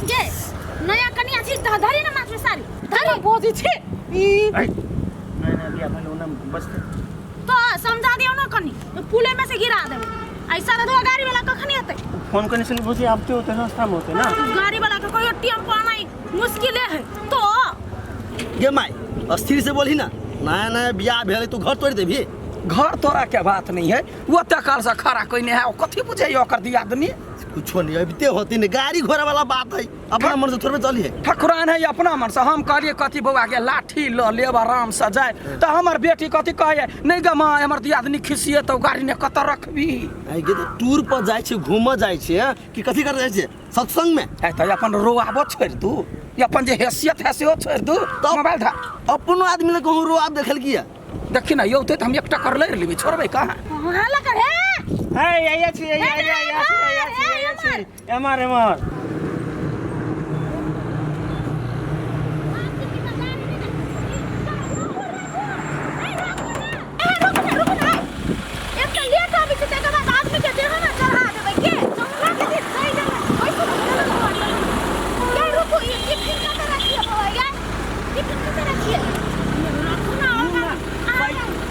गे नया कनिया छी तऽ धरी ना माथ में साड़ी धरी। बजै छी ई नहीं नहीं बियाह भेल ओना बचतै तो समझा दियौ ना कनी, पुले में से गिरा देबै। ऐसा रधुआ गाड़ी वाला कखनी एतै? फोन करने से भौजी आबते होते रास्ता में होते ना। गाड़ी वाला के कहियो टेम्पो आनाइ मुश्किले है तो। गे माय स्थिर से बोलही ना, नया नया बियाह भेल तू घर तोड़ देबही? घर तोड़ा के बात नहीं है, ओते काल से खड़ा कइने है, कथी बुझैया ओकर दियादनी? कुछो नहीं अबिते होती नहीं, गाड़ी घोड़ा वाला बात है, अपना मन से थोड़े चली है। ठकुरान है अपना मन से। हम कहलिए कथी बौआ के लाठी ल लेब आराम से जाए, तो हमर बेटी कथी कहे नहीं गे माँ हमर दियादनी खिसिए तो गाड़ी ने कतऽ रखबी? आइ गे तऽ टूर पर जाइ छै, घूमऽ जाइ छै कि कथी कर जाइ छै सत्संग में? है तऽ अपन रोआबो छोड़ि दू, अपन जे हैसियत है सेहो छोड़ि दू। तब मोबाइल धा अपनो आदमी लग कहूँ रोआब देखल किया? देखी ना यौते तऽ हम एक टक्कर लड़ि लेबै, छोड़बै कहाँ? हल्ला कर हे। हे आइया छी आइया आइया आइया छी आइया छी एमर एमर।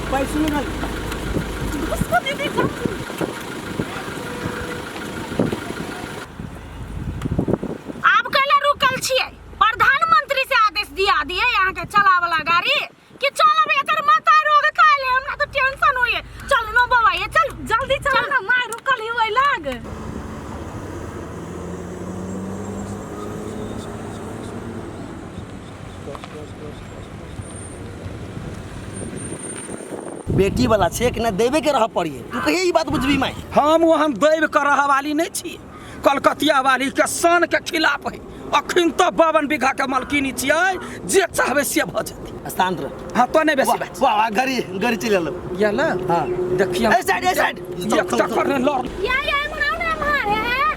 पैसा नहीं। आब कैला रुकल छियै? प्रधानमंत्री से आदेश दिया दिए यहाँ के चला वाला गाड़ी कि चलब, एकर माथा रोग काले हमरा तो टेंशन होइए। चल नो बाबा ये चल जल्दी चल ना, माय रुकल ही ओइ लग। बेटी वाला छै कि ना देबे के रह पड़िए, तू कहिए ई बात बुझबी माय? हम ओहन दैब के रह वाली नहीं छी, कलकतिया वाली के सन के खिलाफ है। अखन तो 52 बीघा के मालकिनी छियै, जे चाहबै से भऽ जेतै। हस्तांतर। हाँ तो नहीं बेसी बात। वाह वाह गाड़ी गाड़ी चलि एलौ। गेल? हाँ। देखिए ए साइड ए साइड। एक टक्कर ने लड़। या या मनाउ ना हमार है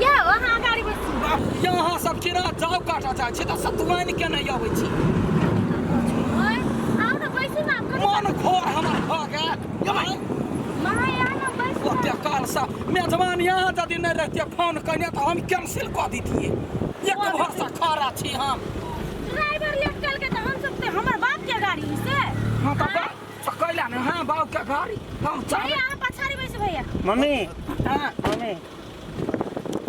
या वहां गाड़ी बैसी। यहाँ सब केना जाउ काटा जाइ छै तऽ सतुआनि के नहि अबै छी। ओए आउ ना बैसू ना। मन घोर हमर भऽ गेल। माय आ ना बैसू। ओते काल से मेजबान यहाँ यदि नहीं रहते फोन कने तो हम कैंसिल कऽ दितियै। एक भर से खड़ा छी हम। ड्राइवर लेट कल के तो हम सब ते हमर बाप के गाड़ी से। हाँ तो बाप से कैला ने, हाँ बाप के गाड़ी हम चाहे। भैया अहाँ पछाड़ी बैसू भैया। मम्मी हाँ मम्मी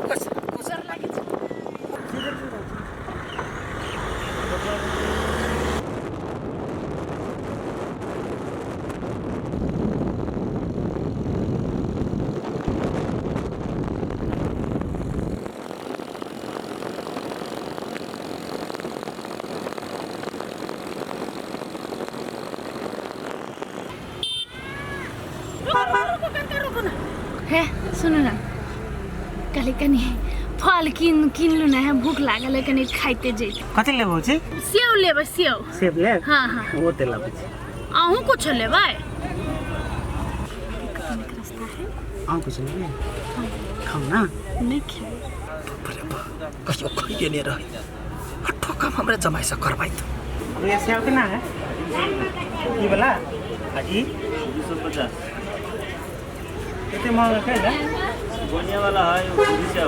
कुछ कुछ डर लागे छै। हे सुनू ना, कहली कनी फल किन किनलू ना है, भूख लागल है, कनी खाइते जैते। कथी लेबै भौजी? सेव लेबै, सेव। सेब लेब? हाँ हाँ। ओ ते लेबै। अहूँ कुछ लेबै? अहूँ कुछ लेबै? खाउ ना। नहीं खेबै। कहियो खइए नहि रही, ठोकम हमरे जमाइ से करबैत। भैया सेव केना है ई वाला आ ई 250। कते महंगा कैला? बढ़िया वाला है 200।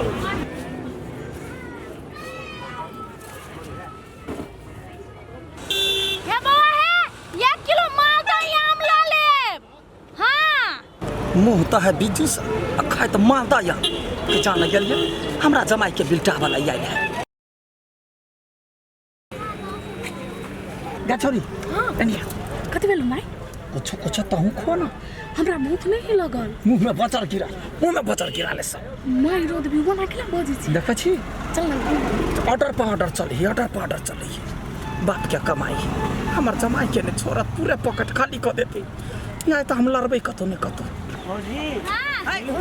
हे बौआ हे, 1 किलो मालदह आम लऽ लेब। हाँ। मुँह तऽ है बिज्जू सा आ खाय तऽ मालदह या के जान गेलियै हमरा जमाई के बिलटा वाला आयल है। गे छोरी एनिया। कथी भेल माय? कुछो कुछो तहूँ खो ना। हमरा भूख नहीं लगल। मुँह में बचर गिरा, मुँह में बचर गिरा ले सब। माय रोद भी ओना केना बजै छी? देखै छी? चल ना। ऑर्डर पर ऑर्डर चली, ऑर्डर पर ऑर्डर चली। बाप के कमाई हमर जमाई के ने छोड़त, पूरे पॉकेट खाली कऽ देते। नहीं तऽ हम लड़बै कतौ ने कतौ। भौजी हाँ। Thank you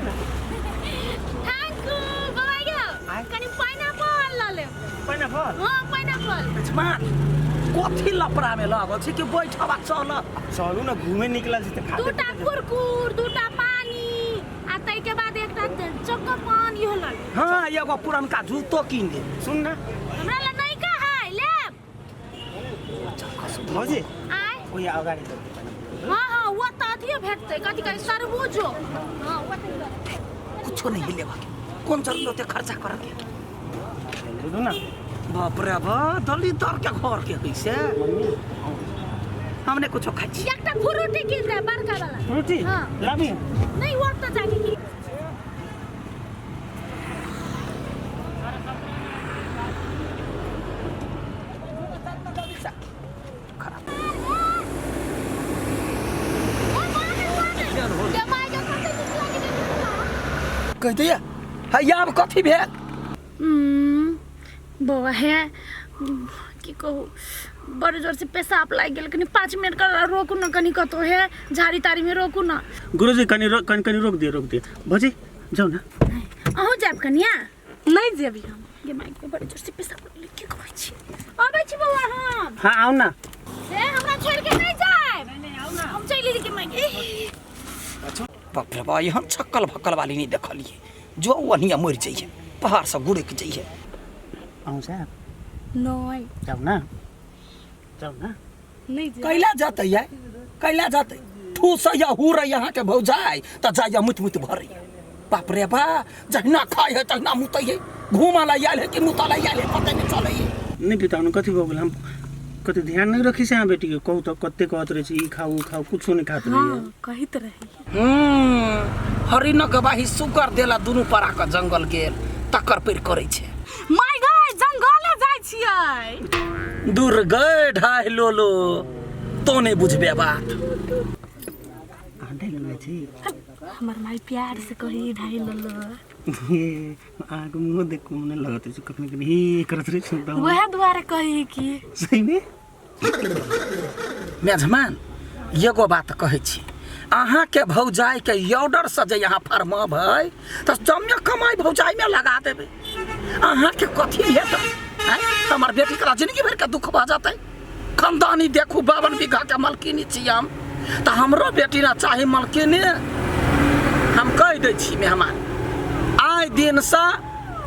बौआ यौ। कनि पाइनएप्पल लऽ लेब। पाइनएप्पल? हाँ पाइनएप्पल। मान कथी लपड़ा में लागल छी कि बैठबा चल? चलू ना घूमे निकलल छी तऽ खाते। दूटा कुरकुर, दूटा पानी आ ताहिके बाद एकटा चक्कर पान इहो लऽ लेब। हाँ एगो पुरनका जूतो कीन दे। सुन ना हमरा लग नयका है, लेब। भौजी आय। ओहि अगाडि दऽ दे। हाँ हाँ वो तऽ अथियो भेटतै, कथी कहै तरबूजो। हाँ वो तऽ कुछो नहीं लेबा के, कोन जरूरत होते खर्चा करऽ के? बुझू ना। बाप रे बा, दलिदर के घर के है से। हमने कुछो खाइ छी। एकटा फ्रूटी कीन दे बड़का वाला। फ्रूटी? हाँ। लाबी? नहीं वो तऽ जाके की। कहि दैया है आब कथी भेल? बौआ हे की कहू, बड़ जोर से पेशाब लागि गेल। कनि 5 मिनट कर रोकू न, कनि कतौ हे झाड़ी ताड़ी में रोकू न। गुरुजी कनि रोक, कनि कनि रोक दियो, रोक दियो। भौजी जाउ ना। अहूँ जायब कनिया? नहीं जेबी हम। गे माय गे, बड़ जोर से पेशाब लागि गेल, की कहै छी? अबै छी बौआ हम। हाँ आउ ना। हे हमरा छोड़ के नहीं जायब। हम चलि गेली गे माय गे। बाप रे बा, एहन छक्कल भक्कल वाली नहीं देखलिए। जो ओनिया मरि जाइए, पहाड़ से गुड़क जाइए। अहूँ साहब? नहीं। जाउ ना, जाउ ना। नहीं जेबै। कैला जाते है, कैला जाते? ठूस या हुर यहाँ के भौजाई त जाइया मुत मुत भरे। बाप रे बा, जहिना खाय है तहिना मुतै है। घूमा ला आयल है कि मुता ला आयल है पता नहीं चलै है। नहीं पिता कथी भऽ गेल? हम कथी ध्यान नहीं रखी से अहाँ बेटी के? कहू तऽ कते कहत रहै छी ई खाउ ऊ खाउ, कुछो नहीं खात रही। हाँ कहैत रही। हरिण गवाही सुगर देला दुनू परा के जंगल गेल तकर पैर करै छै। माय गय जंगले जाइ छियै। दूर गए ढाई लोलो, तो नहीं बुझबे बात। अहाँ ढाई लोलो छी? हमर माय प्यार से कही ढाई लोलो। अहाँके मुँह देख के मोने लगत अछि कखनी कखनी हे करत रहै छी तऽ। वएह दुआरे कही कि सही में? मेजमान एगो बात कहै छी, अहाँ के भौजाई के ऑर्डर से जे यहाँ फरमाबै तऽ जम्मे कमाई भौजाई में लगा देबै। अहाँ के कथी भेटत? आँय? हमर बेटी के जिंदगी भर के दुख भऽ जेतै। खानदानी देखू 52 बीघा के मलकिनी छी हम, तऽ हमरो बेटी ना चाही मलकिनी। हम कहि दै छी मेहमान, आइ दिनसँ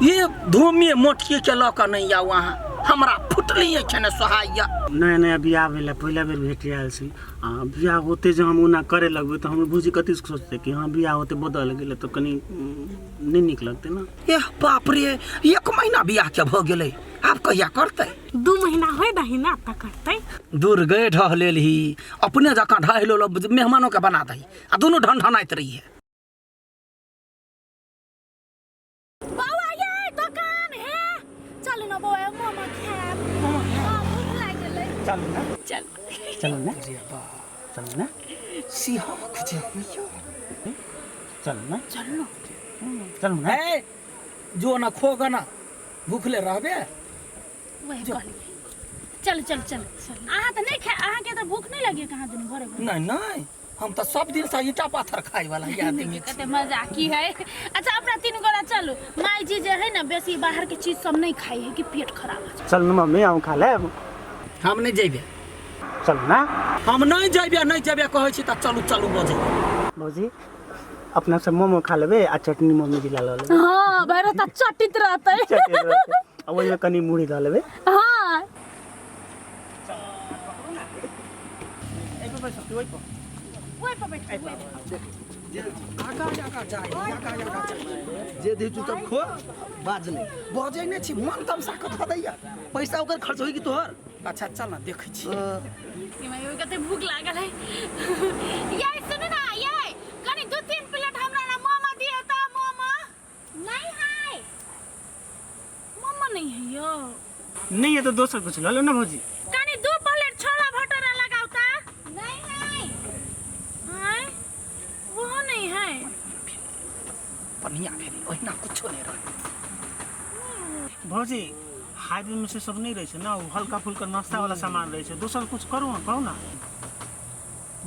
ई धूमी मोटकी के लऽ कऽ नहि आउ अहाँ, हमरा फुटली खेने सोहाइया। नया नया बियाह भेल, पहिला बेर भेट आयल छी। आ बियाह होते जे हम ओना करे लगबै तऽ हमर भौजी कथी सोचतै कि हाँ बियाह होते बदल गेलै, तऽ कनि नहि नीक लगतै ना। एह बाप रे, 1 महीना बियाह के भऽ गेलै, आब कहिया करतै? 2 महीना होय दही ना तऽ करतै। दूर गए ढह लेलही, अपने जकाँ ढह लो मेहमानो के बना दही आ दुनू ढनढनाइत रहिए। बौआ ये दोकान है, चलू ना बौआ मोमो खायब। हाँ, भूख लागि गेलै। चलू ना। चल। चलू ना, चलू ना। सिंह जे होइयो। चलू ना, चलू चलू ना। ए जो ना खोगा ना भूखले रहबे। वही कहलियै। चल चल चल। अहाँ तऽ नहि खा, अहाँके तऽ भूख नहि लगे कहाँ दुनू घरे घरे? नहीं नहीं, हम तऽ सब दिन से ईटा पाथर खाए वाला आदमी छी। कते मजा की है। अच्छा अपना तीन गोरा चलू। माई जी जे है ना बेसी बाहर के चीज सब नहीं खाई है कि पेट खराब हो जाए। चल ना मम्मी हम खा लेब। हम नहीं जेबे। चलू ना। हम नहीं जेबे, नहीं जेबे कहै छी तऽ चलू चलू बजै। भौजी अपना सब मोमो खा लेबै आ चटनी मम्मी जी ला लऽ लेबै। हाँ भैरव तऽ चटित रहतै। चटनी रहतै। आ ओहिमे कनि मुरही दऽ लेबै। हाँ। पर बैसब कि ओहि पर? ओहि पर बैठ, ओहि पर। आगा आगा जाय, आगा आगा जाय। जे दी चुपचाप खो, बाज नहीं। बजै नहि छी, मन तमसा कऽ धऽ दैया। पैसा ओकर खर्च होई कि तोहर? अच्छा चल ना, देखै छी। ये माय, कते भूख लागल है। ये सुन ना, ये कनी 2-3 प्लेट हमरा ना मोमो दियो त। मोमो नहीं है। मोमो नहीं है यो। नहीं है तो दोसर कुछ लऽ लो ना भौजी। कनी 2 प्लेट छोला भटूरा लगाओ ता। नहीं है। हां वो नहीं है। पनिया भेलै, ओहिना कुछो नहि रहै। भौजी हाईवे में से सब नहीं रहे छै ना, वो हल्का फुल्का नाश्ता वाला सामान रहे छै। दोसर कुछ करू ना, कहू ना।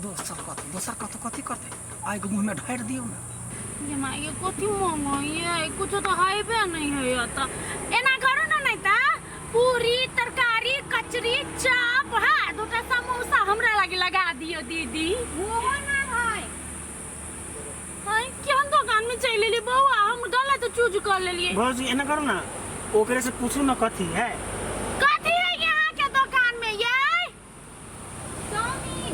दोसर कथी, दोसर कथी कथी करतै? आइके मुँहमे ढारि दियौ ना। ये माँ, ये कथी मांगो, ये कुछ तो हाईवे नहीं है ये तो। एना करू ना, नहीं ता पूरी तरकारी कचरी चाप, हाँ 2टा समोसा हमरा लगे लगा दियो दीदी। वो ना है। हां केहन दुकान में चल लेली बौआ, हम गलत चूज कर लेलिए। भौजी एना करू ना, ओकरे से पूछू ना कथी है। कथी है यहाँ के दुकान में? ये चाउमीन।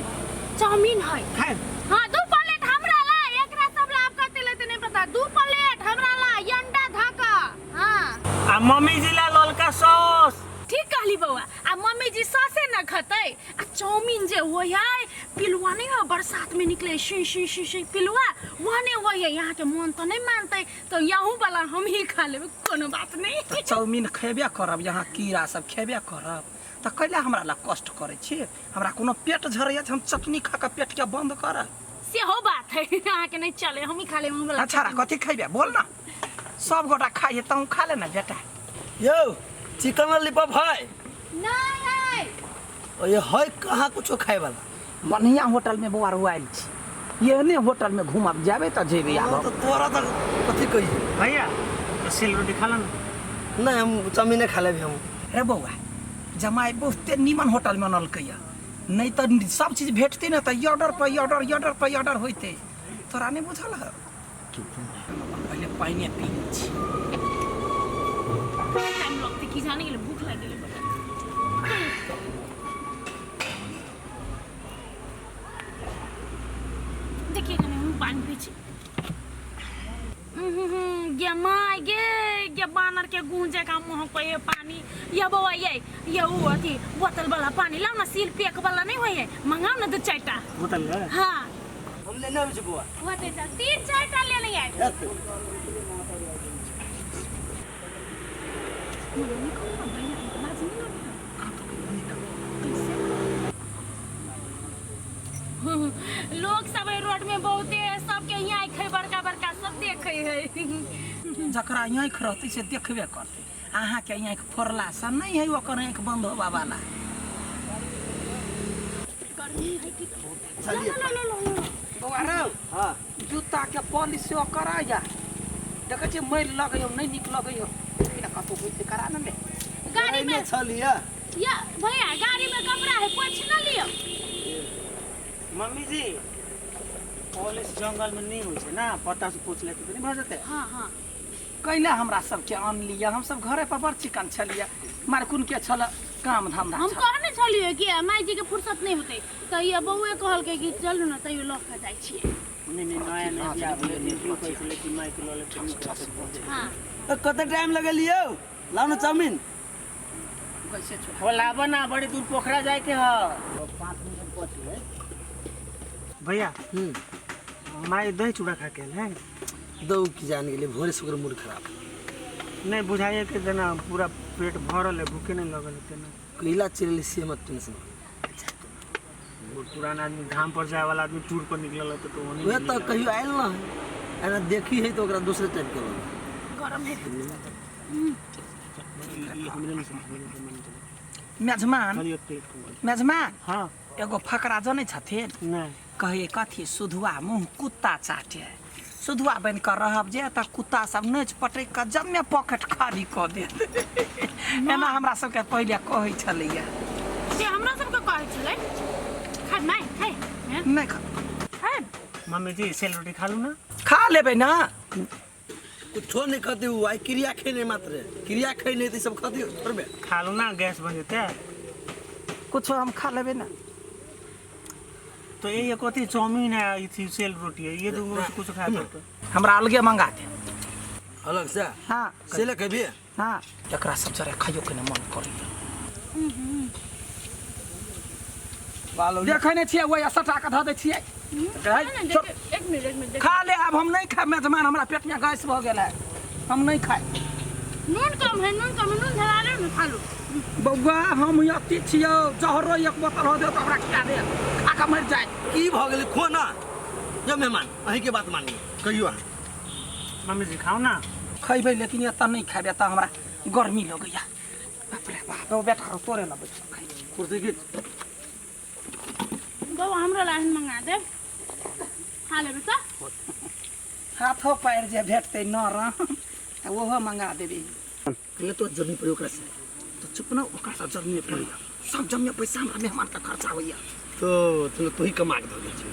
चाउमीन है। खाए? हाँ 2 प्लेट हमरा ला, एकरा सब ला आप कते लेते नहीं पता। 2 प्लेट हमरा ला अंडा धाका। हाँ आ मम्मी जी ला ललका सॉस। ठीक कहली बौआ, आ मम्मी जी सॉसे न खतै। आ चाउमीन जे होय है पिलुआ नहीं हो, बरसात में निकले she she she she पिलुआ वहने होय है। यहाँ के मन तो नहीं मानते तो यहू वाला हम ही खा लेबै, कोनो बात नहीं। तऽ चाउमीन खेबे करब, यहाँ कीड़ा सब खेबे करब, तऽ कैला हमरा ला कष्ट करै छी? हमरा कोनो पेट झरैया हम चटनी खा कऽ पेट के बंद करब? सेहो बात है, अहाँ के नहीं चले, हम ही खा लेबै वाला। अच्छा कथी खैबे बोल ना? सब गोटा खाइए, तहूँ खा ले ना बेटा। यो चिकन लॉलीपॉप है? नहीं है। और ये है कहाँ कुछो खाए वाला? बढ़िया होटल में बौआ आयल छी, एहने होटल में घूमब जाबे तऽ जेबे आब। तो तोरा तो कथी कहिए भैया? तो सेल रोटी खा लो ना। नहीं, हम चाउमीने खा लेबे हम। रे बौआ, जमाई बहुते नीमन होटल में अनलकै नहीं तऽ सब चीज भेटतै ने, तऽ ऑर्डर पर ऑर्डर, ऑर्डर पर ऑर्डर होइतै। तोरा नहीं बुझल है? पहिले पानिए पी लै छी। टाइम लगतै की जाने गेलै, भूख लागि गेलै। देखिए कनी हम पानी पी छी। गे my गे, गे बानर के गूंजे का मुँह पे ये पानी। ये बौआ ये वो अथी बोतल वाला पानी लाओ ना, सील पैक वाला नहीं होय है, मंगाओ ना 2-4 टा बोतल है। हाँ हम लेने आबै छी बौआ। होते जा, 3-4 टा लेने आए। लोग सब रोड में बहुते सबके यहाँ आँखि बड़का बड़का सब देखे है। जकरा आँखि रहतै से देखबे करतै। अहाँके आँखि फोड़लासँ नहीं है ओकर आँखि बंद होबा वाला। गर्मी है कि लो लो लो लो बौआ रौ, हाँ जूता के पॉलिश सेहो कराया, देखै छियै मैल लगैयो, नहीं नीक लगैयो, बिना कतौ होइते करा ने ले। गाड़ी में छलिया या भैया, गाड़ी में कपड़ा है, पोछ न लियो। मम्मी जी पॉलिश जंगल में नहीं होइ छै ना, पत्ता से पोछ लेते नहीं भऽ जेतै? हाँ हाँ कैला हमरा सबके अनलियै, हम सब घरे पर बड़ चिकन छलियै, मारकुन के छल काम धंधा। हम कहने छलियै कि माई जी के फुर्सत नहीं होतै, तऽ ये बौए कहलकै कि चलू ना, तैयो लऽ के जाइ छियै। नहीं नहीं, नया नया बियाह भेलै, दीदी कहै छलै कि माई के लऽ लेतै। हाँ कते टाइम लगलियौ? लाओ ना चाउमीन। कैसे छोड़ा हो लाबो ना, बड़ी दूर पोखरा जाए के ह। 5 मिनट पहुँचबै भैया। माई दही चूड़ा खा के आयल है। दौ की जान गेलै, भोरे से ओकर मूड खराब। नहीं बुझाइए के जेना पूरा पेट भरल है, भूखे नहीं लगल है तेना। कैला चिड़ेली से मत टेंशन। वो पुराना आदमी, धाम पर जाए वाला आदमी टूर पर निकलल होते तो वो वह तो कहियो आयल ना है, एना देखी है तो ओकरा दूसरे टाइप के लगे। गरम है। हमरे में समझ में चले। मेजमान, मेजमान हाँ एगो फकरा जनै छथिन? नहीं। कहे कथी सुधुआ मुँह कुत्ता चाटे, सुधुआ बनि कऽ रहब जे तऽ कुत्ता सब नोचि पटकि कऽ जम्मे पॉकेट खाली कऽ देत। एना हमरा सबके पहिले कहै छलैया। से हमरा सबके कहै छलै। खाय माय खाय नहीं खा। खाय मम्मी जी सेल रोटी खा लू ना? खा लेबै ना। कुछो नहीं खाते उ, आई क्रिया खेने मात्र, क्रिया खेने त सब खाते थोड़बे। खा लू ना, गैस बन जेतै। कुछो हम खा लेबै ना। तो ये कथी चाउमीन है ई सेल रोटी है ये दूगो से कुछ खाए पड़तौ। हमरा अलगे मंगा दे। अलग से? हाँ। से खेबी? हाँ। एकरा सब जरे खाइयो के न मन करैया। देखै नहि छियै ओहि सटा कऽ धऽ दै छियै। एक मिनट एक मिनट, खा ले आब, हम नहीं खाए मेजमान, हमरा पेट में गैस भऽ गेल है, हम नहीं खाए। नून कम है, नून कम है, नून धरा ले ना, खा लो। बौआ हम अति छियौ, जहरो एक बोतल हो दे तो हमरा खिया दे, खा कऽ मरि जाए। की भऽ गेलै? खो ना यो मेहमान, अहीं के बात मानिए, कहियो अहाँ। मम्मी जी खाओ ना। खैबै लेकिन एतऽ नहीं खाएब, एतऽ हमरा गर्मी लगैया। बाप रे बाप, बेटा रौ तोरे लबै खाइ। कुर्सी घीच। बौआ हमरा लाइन मंगा दे, खा लेबै तऽ। हाथो पैर जे भेटतै नरम तऽ ओहो मंगा देबै। ले तो जरूरी पड़ी ओकरा से तो चुप ना, ओकरा से जरूरी पड़ी सब जमिया पैसा हमरा मेहमान का खर्चा होइया। तो तू ही कमा के धऽ दै छी,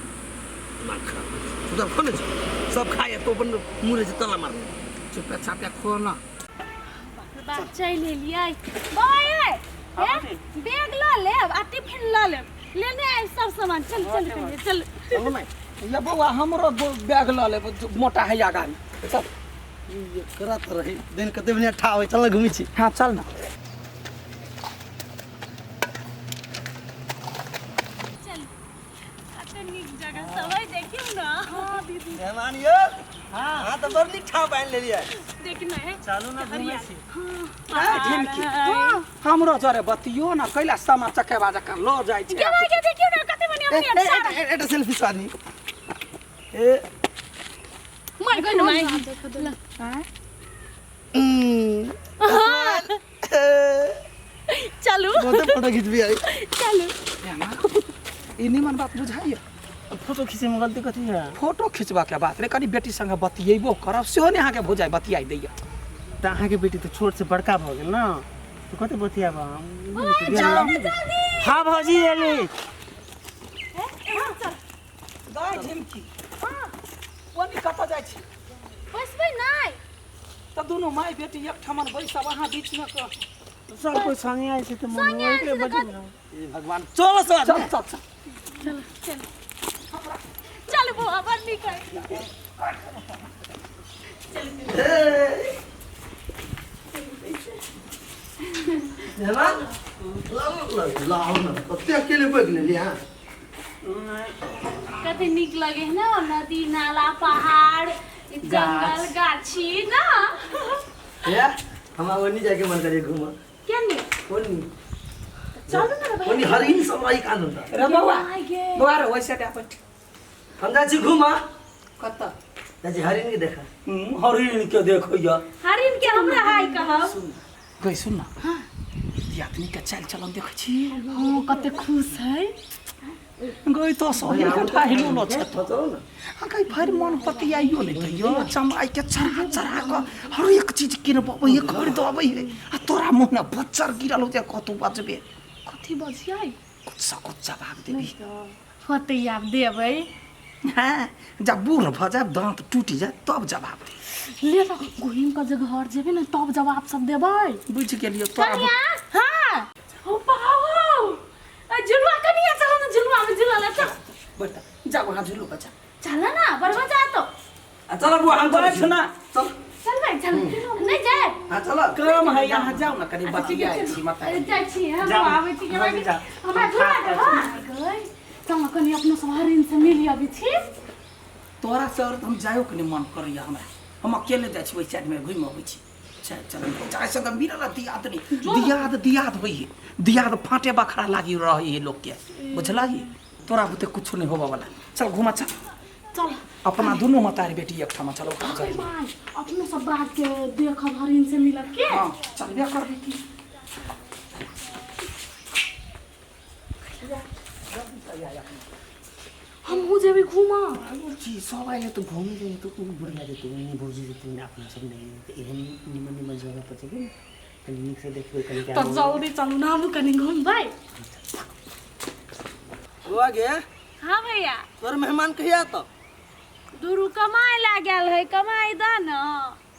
दिमाग खराब हो जाइ। तू सब खो ने छी, सब खाए तो अपन मुँह रहै छै ताला मारने। चुपे चापे खो ना। बाप चलि एलियै। बौआ ये बैग लऽ लेब आ टिफिन लऽ लेब, लेने आबि सब सामान। चल चल चल चल ये बौआ हमरो बैग लऽ लेब, मोटा है आगाँ में। चल एकरा तऽ रही दिन कते बढ़िया ठा होइ, चल घुमै छी। हाँ चल ना। चल कते नीक जगह सब है, देखियौ ना। हाँ दीदी मेहमान यो। हाँ हाँ तऽ बड़ नीक ठाव बान्हि लेलियै। देखना है, चलू ना घुमै छी। हाँ हमरो जरे बतियो ना कैला सामा चकेबा जकाँ लऽ जाइ छै। देखियौ ना कते बढ़िया बढ़िया सारा। एकटा सेल्फी छौ आदमी। ए मर गइल माई। चलू बहुते फोटो खिचबी आई। चलू ई निमन बात बुझाइए। फोटो खींचे में गलती कथी है? फोटो खिचबा के बात रे, कनी बेटी संगे बतियेबो करब सेहो ने अहाँके भौजाइ बतियाइ दैया। तऽ अहाँके बेटी तऽ छोट से बड़का भऽ गेल ना, तऽ कते बतियाब हम? हाँ भौजी एली। गाय झिमकी ओनी कतऽ जाइ छी? बैसबै नहि तऽ दुनू माय बेटी एकठामन बैसब, अहाँ बीचमे कऽ सब कोइ संगे आयल छै तऽ मम्मी ओहिके बजू ना। ए भगवान, चल सब चल चल चल चल चल चल बौआ बड़ नीक है। मेहमान लाओ ना, कते अकेले बैठ लेलियै अहाँ। कते नीक लगे है ना, नदी नाला पहाड़ जंगल गाछी ना। ये हमरा ओनी जाके मन करे घूम। केने? ओनी चलू ना भाई। ओनी हरिण सब आई कान होता। रे बौआ बौआ रे वैसे डा बैठ। हम जाइ छी घूम। कतऽ जाइ छी हरिण के देखा। हरिण के देखैया। हरिण के हमरा हाय कहब। गई सुन ना। हां दियादनी के चाल चलन देखै छी। हां कते खुश है। गई तो सही कथा हिलो न छ चलो ना। हां गई भरि मन पतियाइयो नै दैयो, चमाइ के चढ़ा चढ़ा क हर एक चीज किनबबै है, खरीदबै है, आ तोरा मुँह में बच्चर गिरल होते कतौ बजबे। कथी बजियै? कुछ से कुछ जवाब देबी। होते आब देबै। हाँ जब बूढ़ भऽ जायब दाँत टूटि जायत तब जवाब दे। ले तऽ घुमि कऽ जे घर जेबै ने तब जवाब सब देबै। बुझि गेलियौ तोरा। कनिया हाँ हो पाओ झुलुआ कनिया चलो ना, झुलुआ में झुला ले चल। बेटा जाओ वहाँ झुलू बच्चा। चल ना बड़ मजा आतो। चल बुआ हम चलै छी ना। चल चल भाई चल। नहीं जाए। हां चल काम है यहाँ जाओ ना कनी बतियाइ छी माता। जाइ छी हम आबै छी हमरा झुला दे। हां चल ना कनी अपनो सब हरिण से मिल आबै छी। तोरा से और हम जायो के मन करैया हमरा, हम अकेले जाइ छी ओहि साइड में घुमि अबै छी। चल चल जाय से मिलल दियाद नहीं, दियाद दियाद होई है, दियाद फाटे बखरा लागी रही है लोग के, बुझलही? तोरा बुते कुछ नहीं होबा वाला। चल घुमा चल चल अपना दोनों मतारी बेटी एक ठाम चलो। अपनो सब बात के देखब हरिण से मिलत के। हां चलबे करबी की। हमहूँ जेबै घूमऽ। जी सब आइले तो घूमे जाइए तो बुढ़िया जेतै, भौजी जेतै, अपना सब नहीं एहन निमन निमन जगह पर जेबै ने कनी नीक से देखबै कनी। तऽ जल्दी चलू ना, हमहूँ कनी घूमबै। बौआ गे। हाँ भैया। तोर मेहमान कहिया आतो? दूरू कमाए ला गेल है, कमाए दा ना।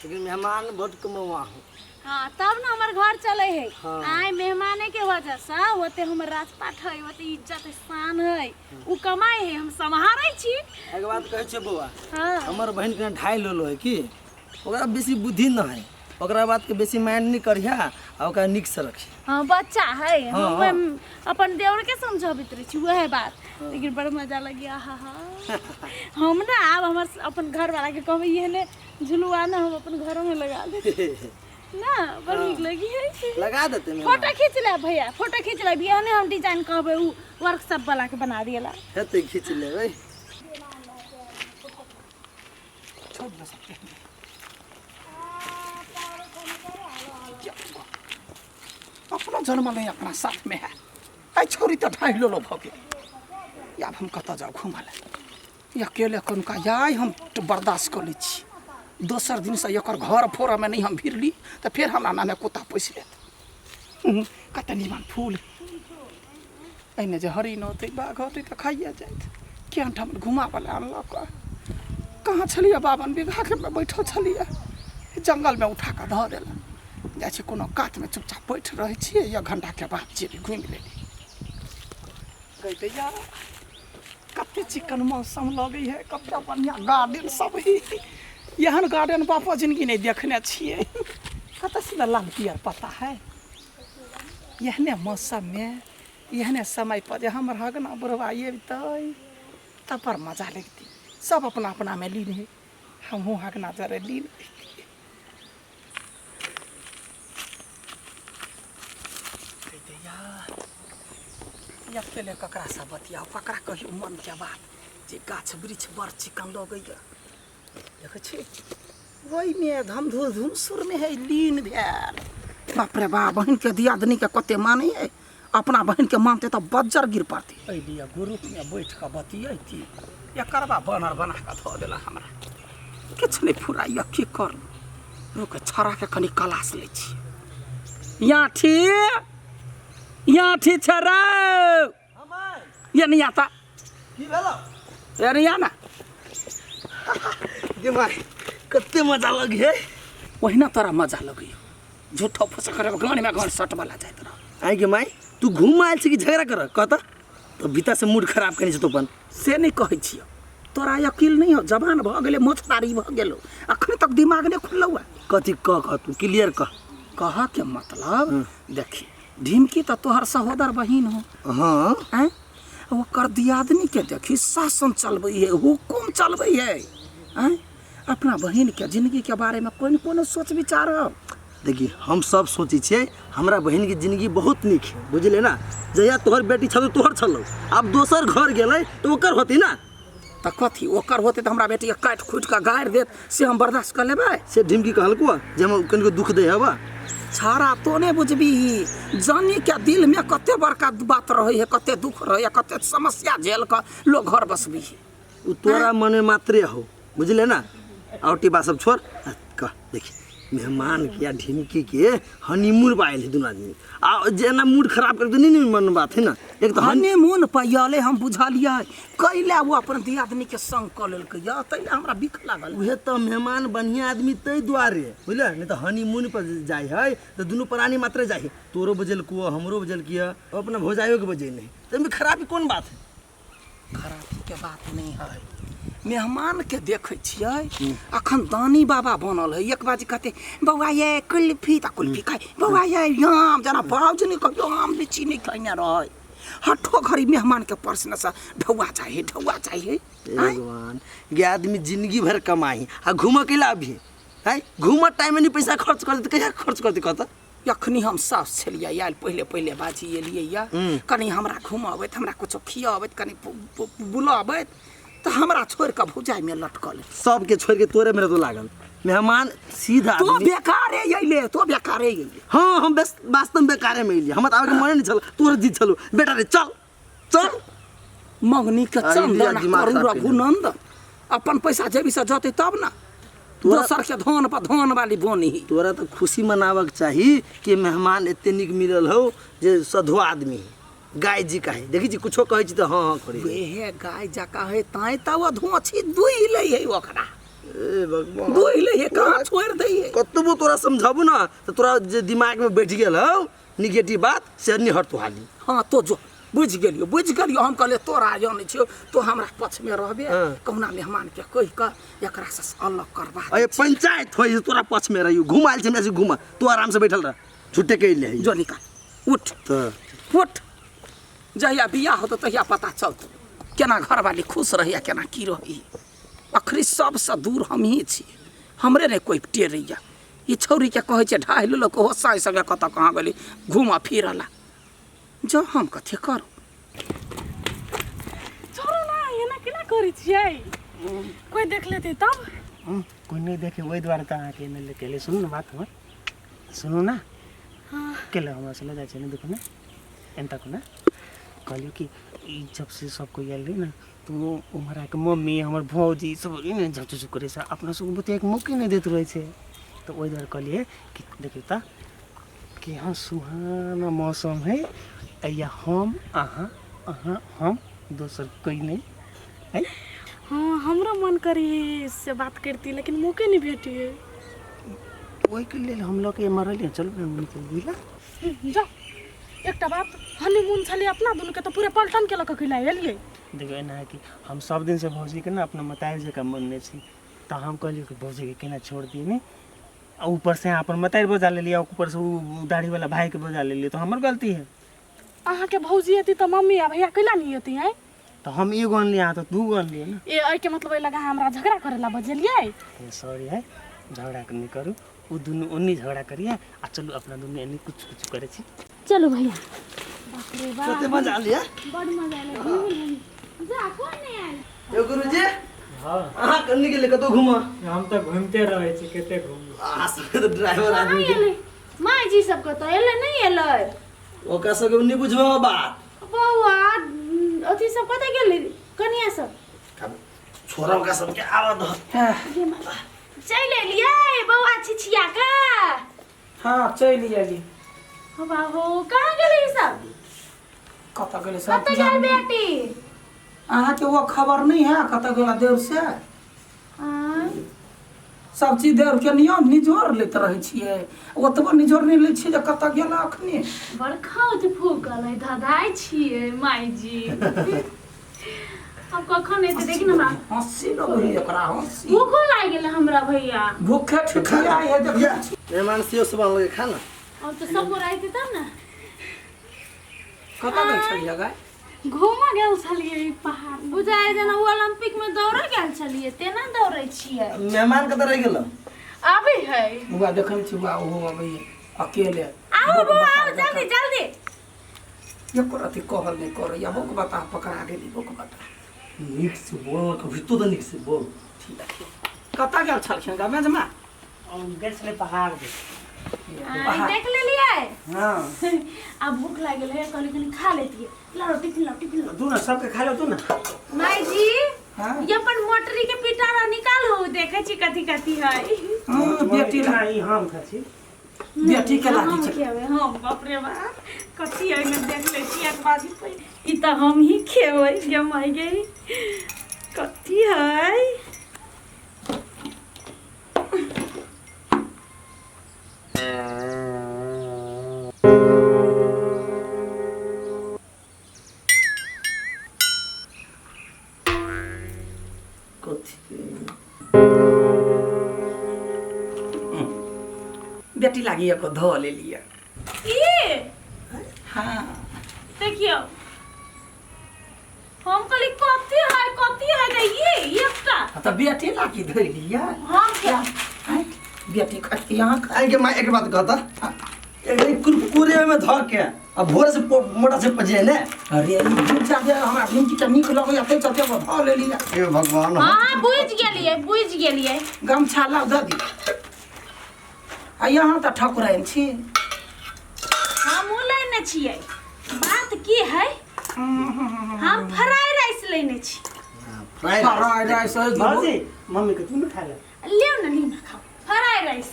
लेकिन मेहमान बहुत कमौआ हो। हाँ तब ना हमर घर चले है। हाँ। आय मेहमाने के वजह से ओते हमर राजपाट है, ओते इज्जत है, शान है, उ कमाई है, हम सम्हारै छी। एक बात कहै छै बौआ। हाँ। हमर बहिन के ढाई लेलो है कि ओकरा बेसी बुद्धि न है, ओकरा बात के बेसी माइंड नहीं करिहा आ ओकरा नीक से रखी। हाँ बच्चा है। हाँ, हम हाँ। अपन देवर के समझाबैत रहै छी वएह बात, लेकिन बड़ मजा लगी। आहा हा, हम ना आब हमर अपन घर वाला के कहबै एहने झुलुआ ना हम अपन घरों में लगा दे ना, बड़ नीक लगी है। लगा देते मेहमान। फोटो खींच ले भैया, फोटो खींच ले, एहने हम डिजाइन कहबै उ वर्कशॉप वाला के बना दिएला। हेतै खींच लेबै। छोड़ दो सब। अपना जन्म नहीं अपना साथ में है, आई छोरी तो ढाई लो भ गेल। आब हम कतऽ जाउ घूमऽ लए? अकेले कनुका याय हम तो बर्दाश्त कऽ लै छी। दोसर दिनसँ एकर घर फोड़ऽमे नहि हम भिड़ली तऽ फेर हमरा नामे कुत्ता पोसि लेत। कते नीमन फूल, एहिमे जे हरिण होतै बाघ होतै तऽ खाइए जाइत। केहन ठाम घुमाबऽ लए अनलक। कहाँ छलियै? 52 बीघाके बैठल छलियै, जंगलमे उठा कऽ धऽ देलक। जाइ छी कोनो कातमे चुपचाप बैठ रहै छियै, एक घंटाके बाद जेबै घुमि लेली। गई कते चिकन मौसम लगै है, कते बढ़िआँ गार्डन सब है। एहन गार्डन बापो जिंदगी नहीं देखने छियै। कते सुन्दर लाल पियर पत्ता है। एहने मौसम में एहने समय पर जे हमर हगना बुढ़वा अबितै तब पर मजा लगती। सब अपना अपना में लीन है, हमहूँ हगना जरे लीन रहितियै। अकेले ककरा से बतियाउ, ककरा कहियो मन के बात जे गाछ वृक्ष बड़ चिकन लगैया। देखै छी ओहिमे धमधुर धुमसुर में है लीन भेल। बाप रे बाप, बहिन के दियादनी के कते मानै है, अपना बहिन के मानते तऽ बज्जर गिर पड़तै। एहि लिए ग्रुप में बैठ कऽ बतियैती, एकर बा बनर बना कऽ धऽ देला। हमरा किछु नहि फुराइया, की करू? रुक, छड़ा के कनि क्लास लै छी। याठी याठी छड़ा ये नहीं आता। की भेलो? ये नहीं आना। गे माय, कते मजा लगी है। ओहिना तोरा मजा लगैयो, झूठो फूस करे गान में गान सट वाला जाइत रह। आइ गे माय, तू घूम आयल छी कि झगड़ा कर कह त बीता से मूड खराब केने छै तो अपन। से नहीं कहै छियौ, तोरा अकिल नहीं हो, जवान भऽ गेलै, मोछदारी भऽ गेलौ, अखन तक दिमाग नहीं खुललौ है। कथी कह कह तू क्लियर कह। कह के मतलब देखी, ढिमकी तऽ तोहर सहोदर बहिन हो। हाँ। आँय, ओकर दियादनी के देखी शासन चलबै है, हुकुम चलबै है। आँय, अपना बहिन के जिंदगी के बारे में कोन कोनो सोच विचार हो? देखी हम सब सोचै छियै हमरा बहिन के जिंदगी बहुत नीक है, बुझले ना? जहिया तोहर बेटी छलौ तोहर छलौ, आब दोसर घर गेलै तऽ ओकर होती ना। तऽ कथी ओकर होतै तऽ हमरा बेटी के काटि खूटि कऽ गारि देत, से हम बर्दाश्त कऽ लेबै? से ढिमकी कहलको जे हम कनिको दुख दै हबा। छाड़ा तो नहीं बुझबी, जानी के दिल में कते बड़का बात रहे है, कते दुख रहे है, कते समस्या झेल कऽ लोग घर बसबी है। उ तोरा मन में मात्रे हो, बुझले ना? और बात सब छोड़, आ, कह देखी मेहमान के या ढिमकी के हनीमून पर आयल है दुनू आदमी, आ जेना मूड खराब कर नहीं नहीं मन बात है ना। एक तो हनीमून पर आयल हम बुझलियै, कैला वो अपन दियादनी के संग कऽ लेलकै या तैला हमरा बिख लागल। उहे तो मेहमान बढ़िया आदमी तै दुआरे, बुझले? नहीं तो हनीमून पर जाइ है तो दुनू प्राणी मात्रे जाइ है, तोरो बजेलको हमरो बजेलकिय, अपना भौजाइयो के बजे नहीं, तो एहिमे खराबी कोन बात है? खराबी के बात नहीं है। मेहमान के देखै छियै अखन दानी बाबा बनल है, एक बाजी कहते बौआ ये कुल्फी तऽ कुल्फी खाइ, बौआ ये आम, जेना बाबूजी नहीं कहियो आम लीची नहीं खैने रहै। हठो घड़ी मेहमान के प्रश्न से ढौआ चाहिए ढौआ चाहिए। भगवान, गे आदमी जिंदगी भर कमाई आ घूमऽ के ला अभी है, घूमऽ टाइम में नहीं पैसा खर्च कर देते, कहिया खर्च करते कहता? अखनी हम सास छलियै आयल पहिले पहिले बाजी एलियै या कनि हमरा घुमबैत, हमरा कुछो खियाबैत, कनि बुलाबैत, तऽ हमरा छोड़ि कऽ भौजाइ में लटकल। सबके छोड़ के तोरे मेरे तो लागल मेहमान सीधा तो आदमी। बेकारे अइले, तो बेकारे अइले। हाँ, हम वास्तव में बेकारे में अइलियै, हमरा तऽ आबैके मने नहि छल, तोरे जिद छलौ बेटा रे चल चल। मंगनी के अरे चंदन दिमाग करू खराब केने। रघुनंदन, अपन पैसा जेबी से जतै तब ना, दोसर के धन पर धन वाली बोनी। तोरा तऽ खुशी मनाबक चाही कि मेहमान एते नीक मिलल हौ जे सधुआ आदमी है, गाय जी का है, देखी छी कुछो कहै छी तऽ हाँ हाँ करी। वेहे गाय जका है ताई तऽ ओ धोछी दुहि लै है ओकरा। ए भगवान दुहि ले हे कहाँ छोड़ि दै है कतबो तोरा समझाबू ना तऽ तोरा जे दिमाग में बैठ गेल हौ निगेटिव बात से नहीं हटतो हाली हाँ तो जो बुझि गेलियो बुझि गेलियो हम कहलियै तोरा जानै छियौ तो हमरा पक्षमे रहबे हाँ। कहुना मेहमान के कहि कऽ एकरा से अलग करबा अरे पंचायत होई तोरा पक्ष में रहियो घुम आयल छै हमरा से घुम तू आराम से बैठल रह झूठे के ले जो निकाल उठ तऽ उठ जहिया बियाह होतौ तहिया पता चलतौ केना घरवाली खुश रहैया केना की रहैया अखरी सबसँ दूर हमही छी हमरे नहि कोइ टेरैया ई छौरीके कहै छै ढाहि लेलक ओहो साँझ सङ्गे कतऽ कहाँ गेली घूमऽ फिरऽ ला जो हम कथी करू छोड़ू ना एना केना करै छियै कोइ देख लेतै तब कोइ नहि देखे ओहि दुआरे तऽ अहाँके एने लेके एलियै सुनू ने बात हमर सुनू ने केला हमरा से लऽ जाइ छै ने देखू ने एन तक ने कहलियौ कि ई जब से सब कोइ आयल रहै ने तऽ ओ उम्हर आके मम्मी हमर भौजी सब ने झप झुप करै छै अपना सबके बतियाके मौके नहि दैत रहै छै तऽ ओहि दुआरे कहलियै कि देखियौ तऽ केहन सुहाना मौसम है या हम अहाँ अहाँ हम दोसर कोइ नहि है हाँ हमरो मन करी से बात करती लेकिन मौके नहीं भेटिए ओहिके लेल हम लऽ के एम्हर एलियै चलू ने निकल बुझला जाओ एकटा बात हनीमून छलियै अपना दुनूके तऽ पूरे पलटन के लऽ कऽ कैला एलियै देखियौ एना है कि हम सब दिनसँ भौजीके ने अपना मतारि जकाँ मनने छी तऽ हम कहलियै कि भौजीके केना छोड़ दियै ने आ ऊपरसँ अहाँ अपन मतारि बजा लेलियै ऊपरसँ ओ दाढ़ीवला भाइके बजा लेलियै तऽ हमर गलती है अहाँके भौजी एती तऽ मम्मी आ भैया कैला नहीं एती आँय तऽ हम एगो अनलियै अहाँ तऽ दूगो अनलियै ने ए एहिके मतलब एहि लगा हमरा झगड़ा करे ला बजेलियै सॉरी है झगड़ा नहि करू ओ दुनू ओन्नी झगड़ा करिए आ चलू अपना दुनू एन्नी कुछ कुछ करै छी चलू भैया बाप रे बाप कते मजा आलिया बड़ मजा आयल घूमि घूमि जा कोन नहि आयल यो गुरुजी हाँ अहाँ कन्नी गेलै कतौ घूमऽ हम तऽ घूमिते रहै छी कते घूमू अहाँ सबके तऽ ड्राइवर आदमी के एलै माय जी सब कतऽ एलै नहि एलै ओकरा सबके नहि बुझबो बात बौआ अथी सब कतऽ गेलै कनिया सब छोड़ा ओकरा सबके आबऽ दह चलि एलियै बौआ छिछिया के हाँ चलि एली हो बाबू कहाँ गेलै ई सब कतऽ गेलै सब कतऽ गेल बेटी अहाँके वो खबर नहीं है कतऽ गेला देव से आँय सब चीज देव के नियम निजोर लैत रहै छियै ओतबो निजोर नहि लै छियै जे कतऽ गेला अखनी बड़ खाउत फूकल है धधाइ छियै माय जी अब कखन एतै देखी ने हमरा हँसी लगै है ओकरा हँसी भूखो लागि गेलै हमरा भैया भूखे ठिठिया है देखै छी मेहमान सेहो सब आनलकै खा ना अब तऽ सब गोरा अयतै तब ने कतऽ गेल छलियै गाय घूमऽ गेल छलियै ई पहाड़ बुझाइ जेना ओ ओलम्पिक में दौड़ऽ गेल छलियै तेना दौड़ै छियै मेहमान कतऽ रहि गेल आबै है बौआ देखै छी बौआ ओहो अबैए अकेले आउ बौआ आउ जल्दी जल्दी एको रति कहल नहि करैया बोक बता पकड़ा गेली बोक बता नीक से बोल कभी तो नीक से बोल ठीक है कतऽ गेल छलखिन गा मेजमा हम गेल छलै पहाड़ दिस आइ देख लेलियै हाँ आब भूख लागि गेल है कहली कनि खा लेतियै लाओ टिफिन लाओ टिफिन लाओ दू ना सबके खा लो तू ना माय जी हाँ? ये अपन मोटरी के पिटारा निकालू देखै छी कथी कथी है हाँ, बेटी ला ई हम खा छी बेटी के लागी हम छै खेबै हम बाप रे बाप कथी एहिमे देख लै छी एक बाजी पहिले ई तऽ हम ही खेबै गे माय गे कथी है कथी बेटी लागी एको धो लेलियै ई हाँ देखियौ हम कहली कथी है कथी है त ये एकटा तऽ बेटी लागी धोइलियै हम के आँय, बेटी खटकी यहाँ खा आइ के माय एक बात कहता एक कुरकुरे में धऽ के आ भोरे से मोटा से पजे ने अरे ई भुजा जे हमरा भिंडी के नीक लगैया ताहि चलते एगो धऽ लेलियै हे भगवान हाँ हाँ बुझि गेलियै बुझि गेलियै गमछा लाउ दऽ दी आ यहाँ तऽ ठकुराइन छी हमहूँ लेने छियै बात की है हम फ्राई राइस लेने छी फ्राइड फ्राइड राइस है भौजी मम्मी के तू न खा ले लियौ ने लियौ ने खाउ फ्राई राइस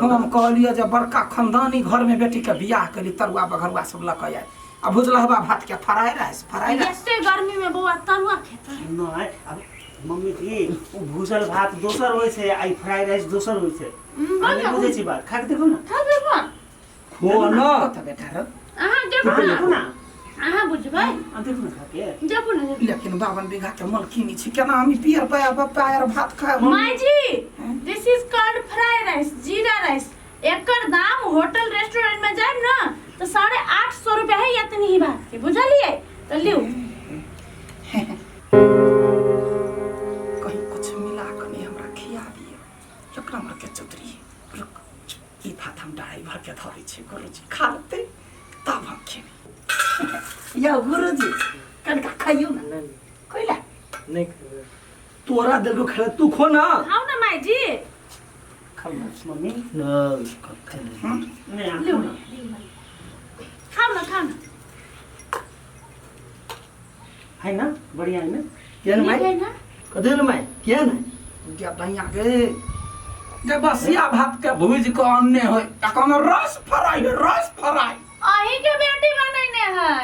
हम कहलियै जे बड़का खानदानी घरमे बेटीके बियाह केली तरुआ बघरुआ सब लऽ कऽ आयल आ भुजलहबा भात के फ्राई राइस फ्राई राइस एते गर्मी में बौआ तरुआ खेतै नहीं अब मम्मी जी ओ भूसल भात दोसर होइ छै आ ई फ्राइड राइस दोसर होइ छै। अहाँ नहि बुझै छी बात, खा के देखू ने। खा देखू। खो न। कतऽ बेटा रौ? अहाँ देखू देखू ना। ना। अहाँ बुझबै। अहाँ देखू ने खा के। देखू ना। लेकिन 52 बीघा के मलकिनी छी, केना हम ई पियर पायर पायर भात खायब? माय जी, this is called fry rice, jeera rice. एकर दाम होटल रेस्टोरेंट में जाए ना तो 850 रुपया है इतनी ही भात के, बुझलिए? तो लियो। कहीं कुछ मिला के नहीं हमरा खिया दियो। एक नंबर के चौधरी। रुक, ई भात हम ड्राइवर के धरै छी, गुरुजी खा लेतै तब हम खेबै। यौ गुरुजी कनिका खाइयौ ने। कैला? नहि खेबै। तोरा देलको खेला, तू खो ना। खाओ ना माय जी। खाउ ना मम्मी। न। नहि, अहाँ लियो। खाउ ना। खाओ ना, खाओ ना। है ना, बढ़िया है ना? केहन नीक माय? है ना? कथी भेल माय? केहन है? गे भैया गे, जे बसिया भात के भुजि कऽ अनने होय तखन रस फ्राई है, रस फ्राई। अही के बेटी बनैने है।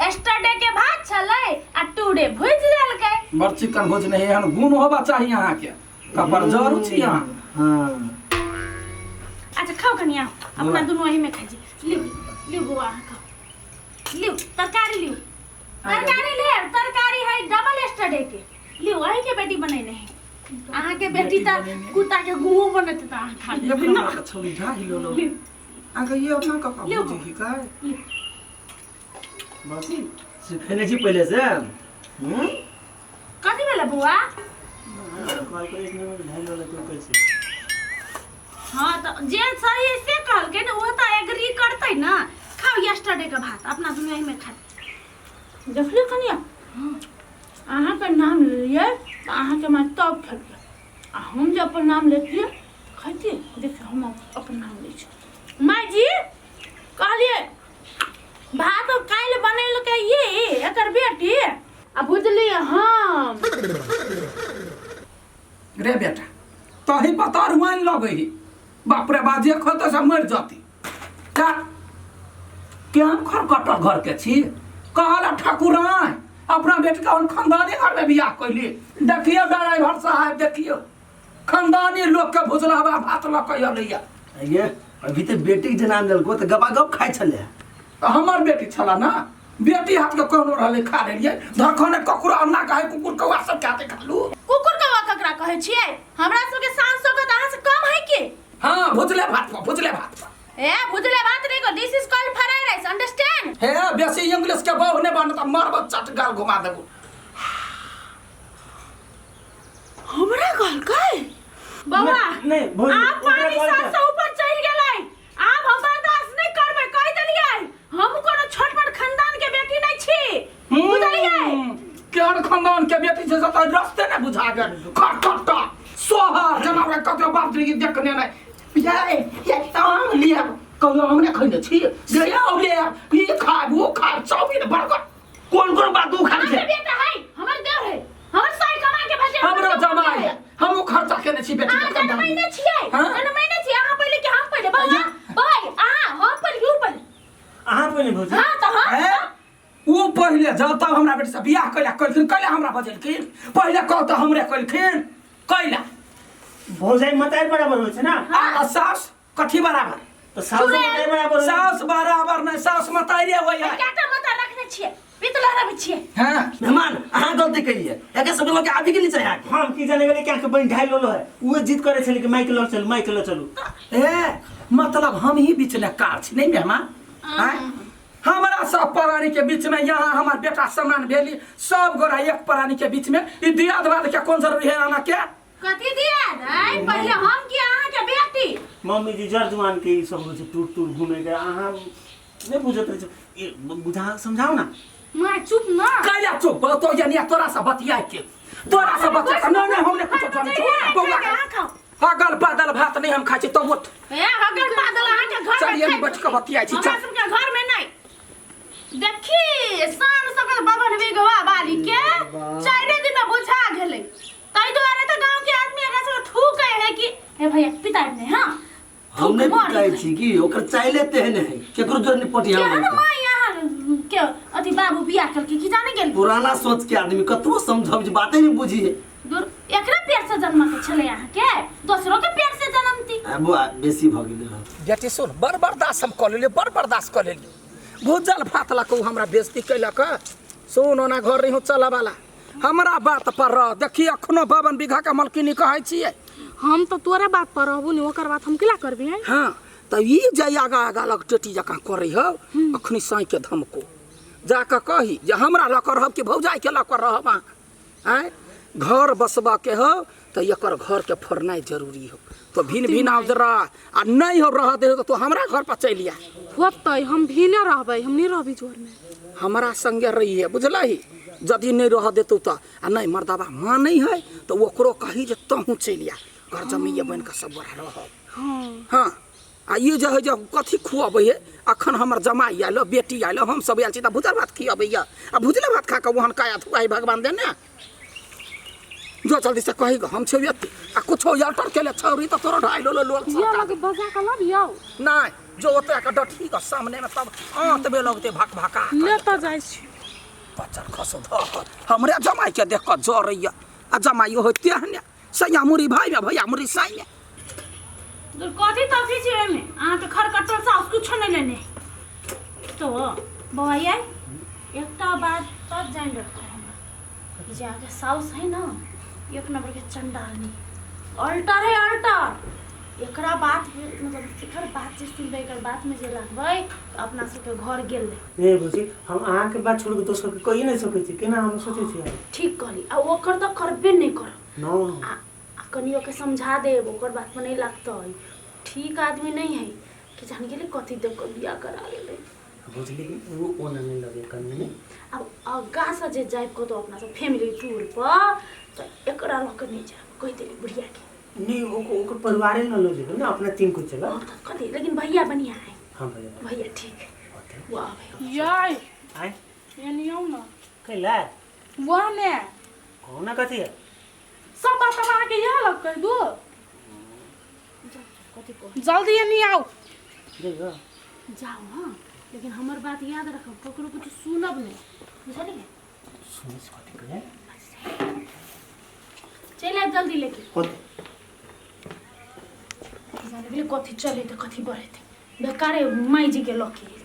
एस्टरडे के भात छलै आ टूडे भुजि देलकै। बड़ चिकन भुज नहीं, एहन गुण होबा चाही अहाँके, कपर जरू छी अहाँ। हाँ। अच्छा खाओ कनिया, अपना दुनू एही में खाइ छी। लिउ लिउ बौआ, अहाँ खाओ। लिउ तरकारी, लिउ तरकारी, ले तरकारी है डबल एस्टरडे के। लिउ, अही के बेटी बनैने है। अहाँ के बेटी त कुत्ता के गुहो बनैत त अहाँ खा एक लेबै ना। नंबर के छौड़ी ढाही लो लो। लिउ। अहाँके ये अपना कका लिउ। भुजै ही काय? बसी सिखेने छी पहिले से। हम्म? कथी भेलै बौआ? कहलकै एक नंबर ढाई वाला, तू कैसे? हाँ तो जे सही है से कहलकै ने, वो तो एग्री करतै ना। खाओ यस्टरडे के भात, अपना दुनू एही में खा। देखलियै कनिया, अहाँके नाम लेलियै तऽ अहाँके माय तब खेलियै, आ हम जे अपन नाम लेतियै खैतियै? देखियौ, हम अपन नाम लै छी। माय जी, कहलियै भात काल्हि बनेलकै ई एकर बेटी आ भुजलियै हम। रे बेटा, तही पतार हुआइन लगै ही। बाप रे बा, जे खतै से मरि जती। का केहन खरकटल घर के छी? कहला ठाकुराय अपना बेटी के हम खानदानी घर में बियाह कैली। देखियो ड्राइवर साहब, देखियो खानदानी लोग के भुजलहबा भात लऽ के अलैया। ये अभी तऽ बेटी के जे नाम लेलको तऽ गपा गप खाइ छलै। तऽ हमर बेटी छला ना, बेटी हाथ के कोनो रहलै खा लेलियै। धरखने ककरो अन्ना कहै, कुकुर कौआ सब के हाथे खालू। कुकुर कौआ ककरा कहै छियै? हमरा सबके शान शौकत अहाँ से कम है की? हाँ, भुजले भात पर, भुजले भात पर। ए भुजले भात नहीं को, this is called fry rice, understand? हे बेसी इंग्लिश के बहु ने बन त मारब चट गाल घुमा देबो। हमरा कहलकै बौआ। नहीं, भौजी, आब ओकरा पानी कहलकै। सास से ऊपर चढ़ि गेलै, आब हम बर्दाश्त नहीं करबै, कहि देलियै। हम कोनो छोट मोट खानदान के बेटी नहीं छी, बुझलियै? केहन खानदान के बेटी छै से तऽ रस्ते ने बुझा गेल। खटखटा सोहर जेना ओकरा कतौ बाप रे देखने नहि। ये ये आम लिया, कहियो हम नहि खैने छी। गे आओ ले, ई खाब ओ खाब, चाउमीन बर्गर कोन कोन बात उ खाइ अहाँके छै? बेटा है, हमर देवर है, हमर साई कमा के भेजे। हमरो जमाई है, हमहूँ खर्चा केने छी बेटी अहाँ के खानदान जनमै में। नहि छियै। हाँ? जनमै नहि छियै अहाँ पहिले कि हम पहिले? बौआ भाइ, अहाँ हम पहिले कि उ पहिले? अहाँ पहिले भौजी। हाँ तऽ हम। हे? उ पहिले जब तब हमरा बेटी से बियाह कैला कैलखिन, कैला हमरा बजेलखिन? पहिले कह तऽ हमरे कैलखिन कैला? भौजाई मताई बराबर होइ छै ना। आ सास कथी बराबर? तऽ साउस मताई बराबर होइ। सास बराबर नहि, सास मताइरे होइ है। कएटा मता रखने छियै? पितलहरा भी छियै। हाँ। मेहमान, अहाँ गलती केलियै, एके सब लोग के आबी के नहीं चाहे अहाँके। हम की जाने गेलै कि अहाँके बहिन ढाई लोलो है, उहे जिद करै छलै कि माइक लऽ चलू, माइक लऽ चलू। ए मतलब हम ही बीच में कार छी नहीं मेहमान? आँय? हमरा सब प्राणी के बीच में यहाँ हमार बेटा समान भेली, सब गोरा एक प्राणी के बीच में ई दियाद बाद के कौन जरूरी है आना के? कथी दिया रे? पहिले हम की अहाँ के बेटी? मम्मी जी, जर जुआन के ई सब होइ छै टूट टूट घूमे के, अहाँ नहि बुझैत रहै छै। ई बुझा समझाउ ना। माँ चुप ना। कैला चुप तो यानी तोरा से बतिया के, तोरा से बतिया के। नहीं नहीं, हमने कुछ जाने छो बौआ। अहाँ खाओ। अगल बदल भात नहीं हम खाइ छी, तो उठ। ए अगल बादल अहाँ के घर में चलिए, खाइ। बैठ के बतियाइ छी, हमरा चल। सबके घर में नहीं। देखी शान सकल बबन बिगवा बाली के चारे दिन में बुझा गेलै, ताहि दुआरे तऽ गांव के आदमी एकरा सब थूकै है कि हे भैया पिताइ नहीं। हाँ, हम नहीं मार पिटाइ देबै। छी कि ओकर चाय लेते है नहीं, केकरो जोर नहीं पटिया। केहन माय अहाँ के अथी बात। बाबू बियाह केलकै की जाने गेल। पुराना सोच के आदमी कतबो समझब जे बाते नहीं बुझी है। दूर एकरे पेट से जन्म के छलै अहाँ के, दोसरो के पेट से जन्मती। आ बौआ बेसी भ गेलै हँ। बेटी सुन, बड़ बर्दाश्त हम कऽ लेलियै, बड़ बर्दाश्त कऽ लेलियै। भूजल भात लऽ कऽ ओ हमरा बेइज्जती कयलक। सुन, ओना घर रही चलऽ वाला, हमरा बात पर रह। देखी अखनो 52 बीघा के मलकिनी कहै छियै। हम तऽ तोरे बात पर रहबू ने, ओकर बात हम केला करबी हैं? हाँ तऽ ई जे आगा आगा लग टेटी जकाँ करै हौ, अखनी साँइ के धमको जाकऽ कही जे हमरा लऽ कऽ रहब कि भौजाइ के लऽ कऽ रहब अहाँ? आँय, घर बसबऽ के हौ तऽ एकर घर के फोड़नाइ जरूरी हौ। तो भिन भिन आउ रह आ नहीं हो रह दे तो तू हमरा घर पर चलि आ। होतै, हम भिने रहबै, हम नहीं रहबै जोर में। हमरा संगे रही है बुझलही, यदि नहीं रह देतौ तऽ आ नहीं मर्दबा मानै है तऽ ओकरो कही जे तहूँ चलि आ, घर जमैये बनि कऽ सब गोरा रहब। हाँ आ ई जे है जे कथी खुअबै है, अखन हमर जमाइ आयल, बेटी आयल, हम सब आयल छी तऽ भुजल भात खियबैया, आ भुजले भात खा कऽ ओहन काया थुआइ भगवान देने। जो जल्दी से कही हम छौ एते आ कुछो अल्टर केले छौरी तऽ तोरो ढाई लो लोग ये लग बजा के लबियौ। नहीं जो ओतऽ के डठी के सामने में तब आंत बे लगते भक भका ले तऽ जाइ छी। बच्चा खसो धऽ कऽ हमरे जमाइ के देख कऽ जरैया, आ जमाइयो होइते हने सैया मुरी भाई में भैया मुरी साई में। दूर कथी तथी छै ओहिमे, अहाँके खरकटल साउस कुछो नहि लेने। तो बौआ ये एकटा बात तऽ जानि रखो हमरा, जे अहाँके साउस है ना एक नंबर के चंडालनी, अल्टर है अल्टर। एकरा बात मतलब एकर बात जे सुनबै, एकर बात में जे लगबै तऽ अपना सबके घर गेल। नहीं बुझी, हम अहाँके बात छोड़ के दोसर के कहि नहीं सकै छी, केना हम सोचै छी? ठीक कहली, आ ओकर तऽ करबे नहीं करब। न आ कनियो के समझा देब, ओकर बात पर नहीं लगतै, ठीक आदमी नहीं है कि जान गेलै कथी देख कऽ बियाह करा लेलै। बुझली वो ओना नहीं लगे कनी नहीं। अब आगा से जे जाइब कतौ अपना सब फैमिली टूर पर तऽ एकरा लऽ कऽ नहीं जायब, कहि देली बुढ़िया के। नहीं ओकर परिवारे न लो जेबै ना, अपना तीन को चला। हाँ, तऽ कथी, लेकिन भैया बढ़िया है। हाँ भैया भैया ठीक है। वाह भैया। याय आय एनी आउ ना। कैला वाह ने कौन ना कथी है? सब बात हम अहाँके इएह लग कहि दू। कथी कहू? जल्दी एनी आउ। जइबो? जाओ हाँ, लेकिन हमर बात याद रखब, ककरो कुछ सुनब नहीं, बुझलियै? सुनै छी कथी कहै? चलि आयब जल्दी लेके। कथी? जाने गेलै कथी चलेतै कथी बढ़ेतै, बेकारे माई जी के लऽ के एलियै।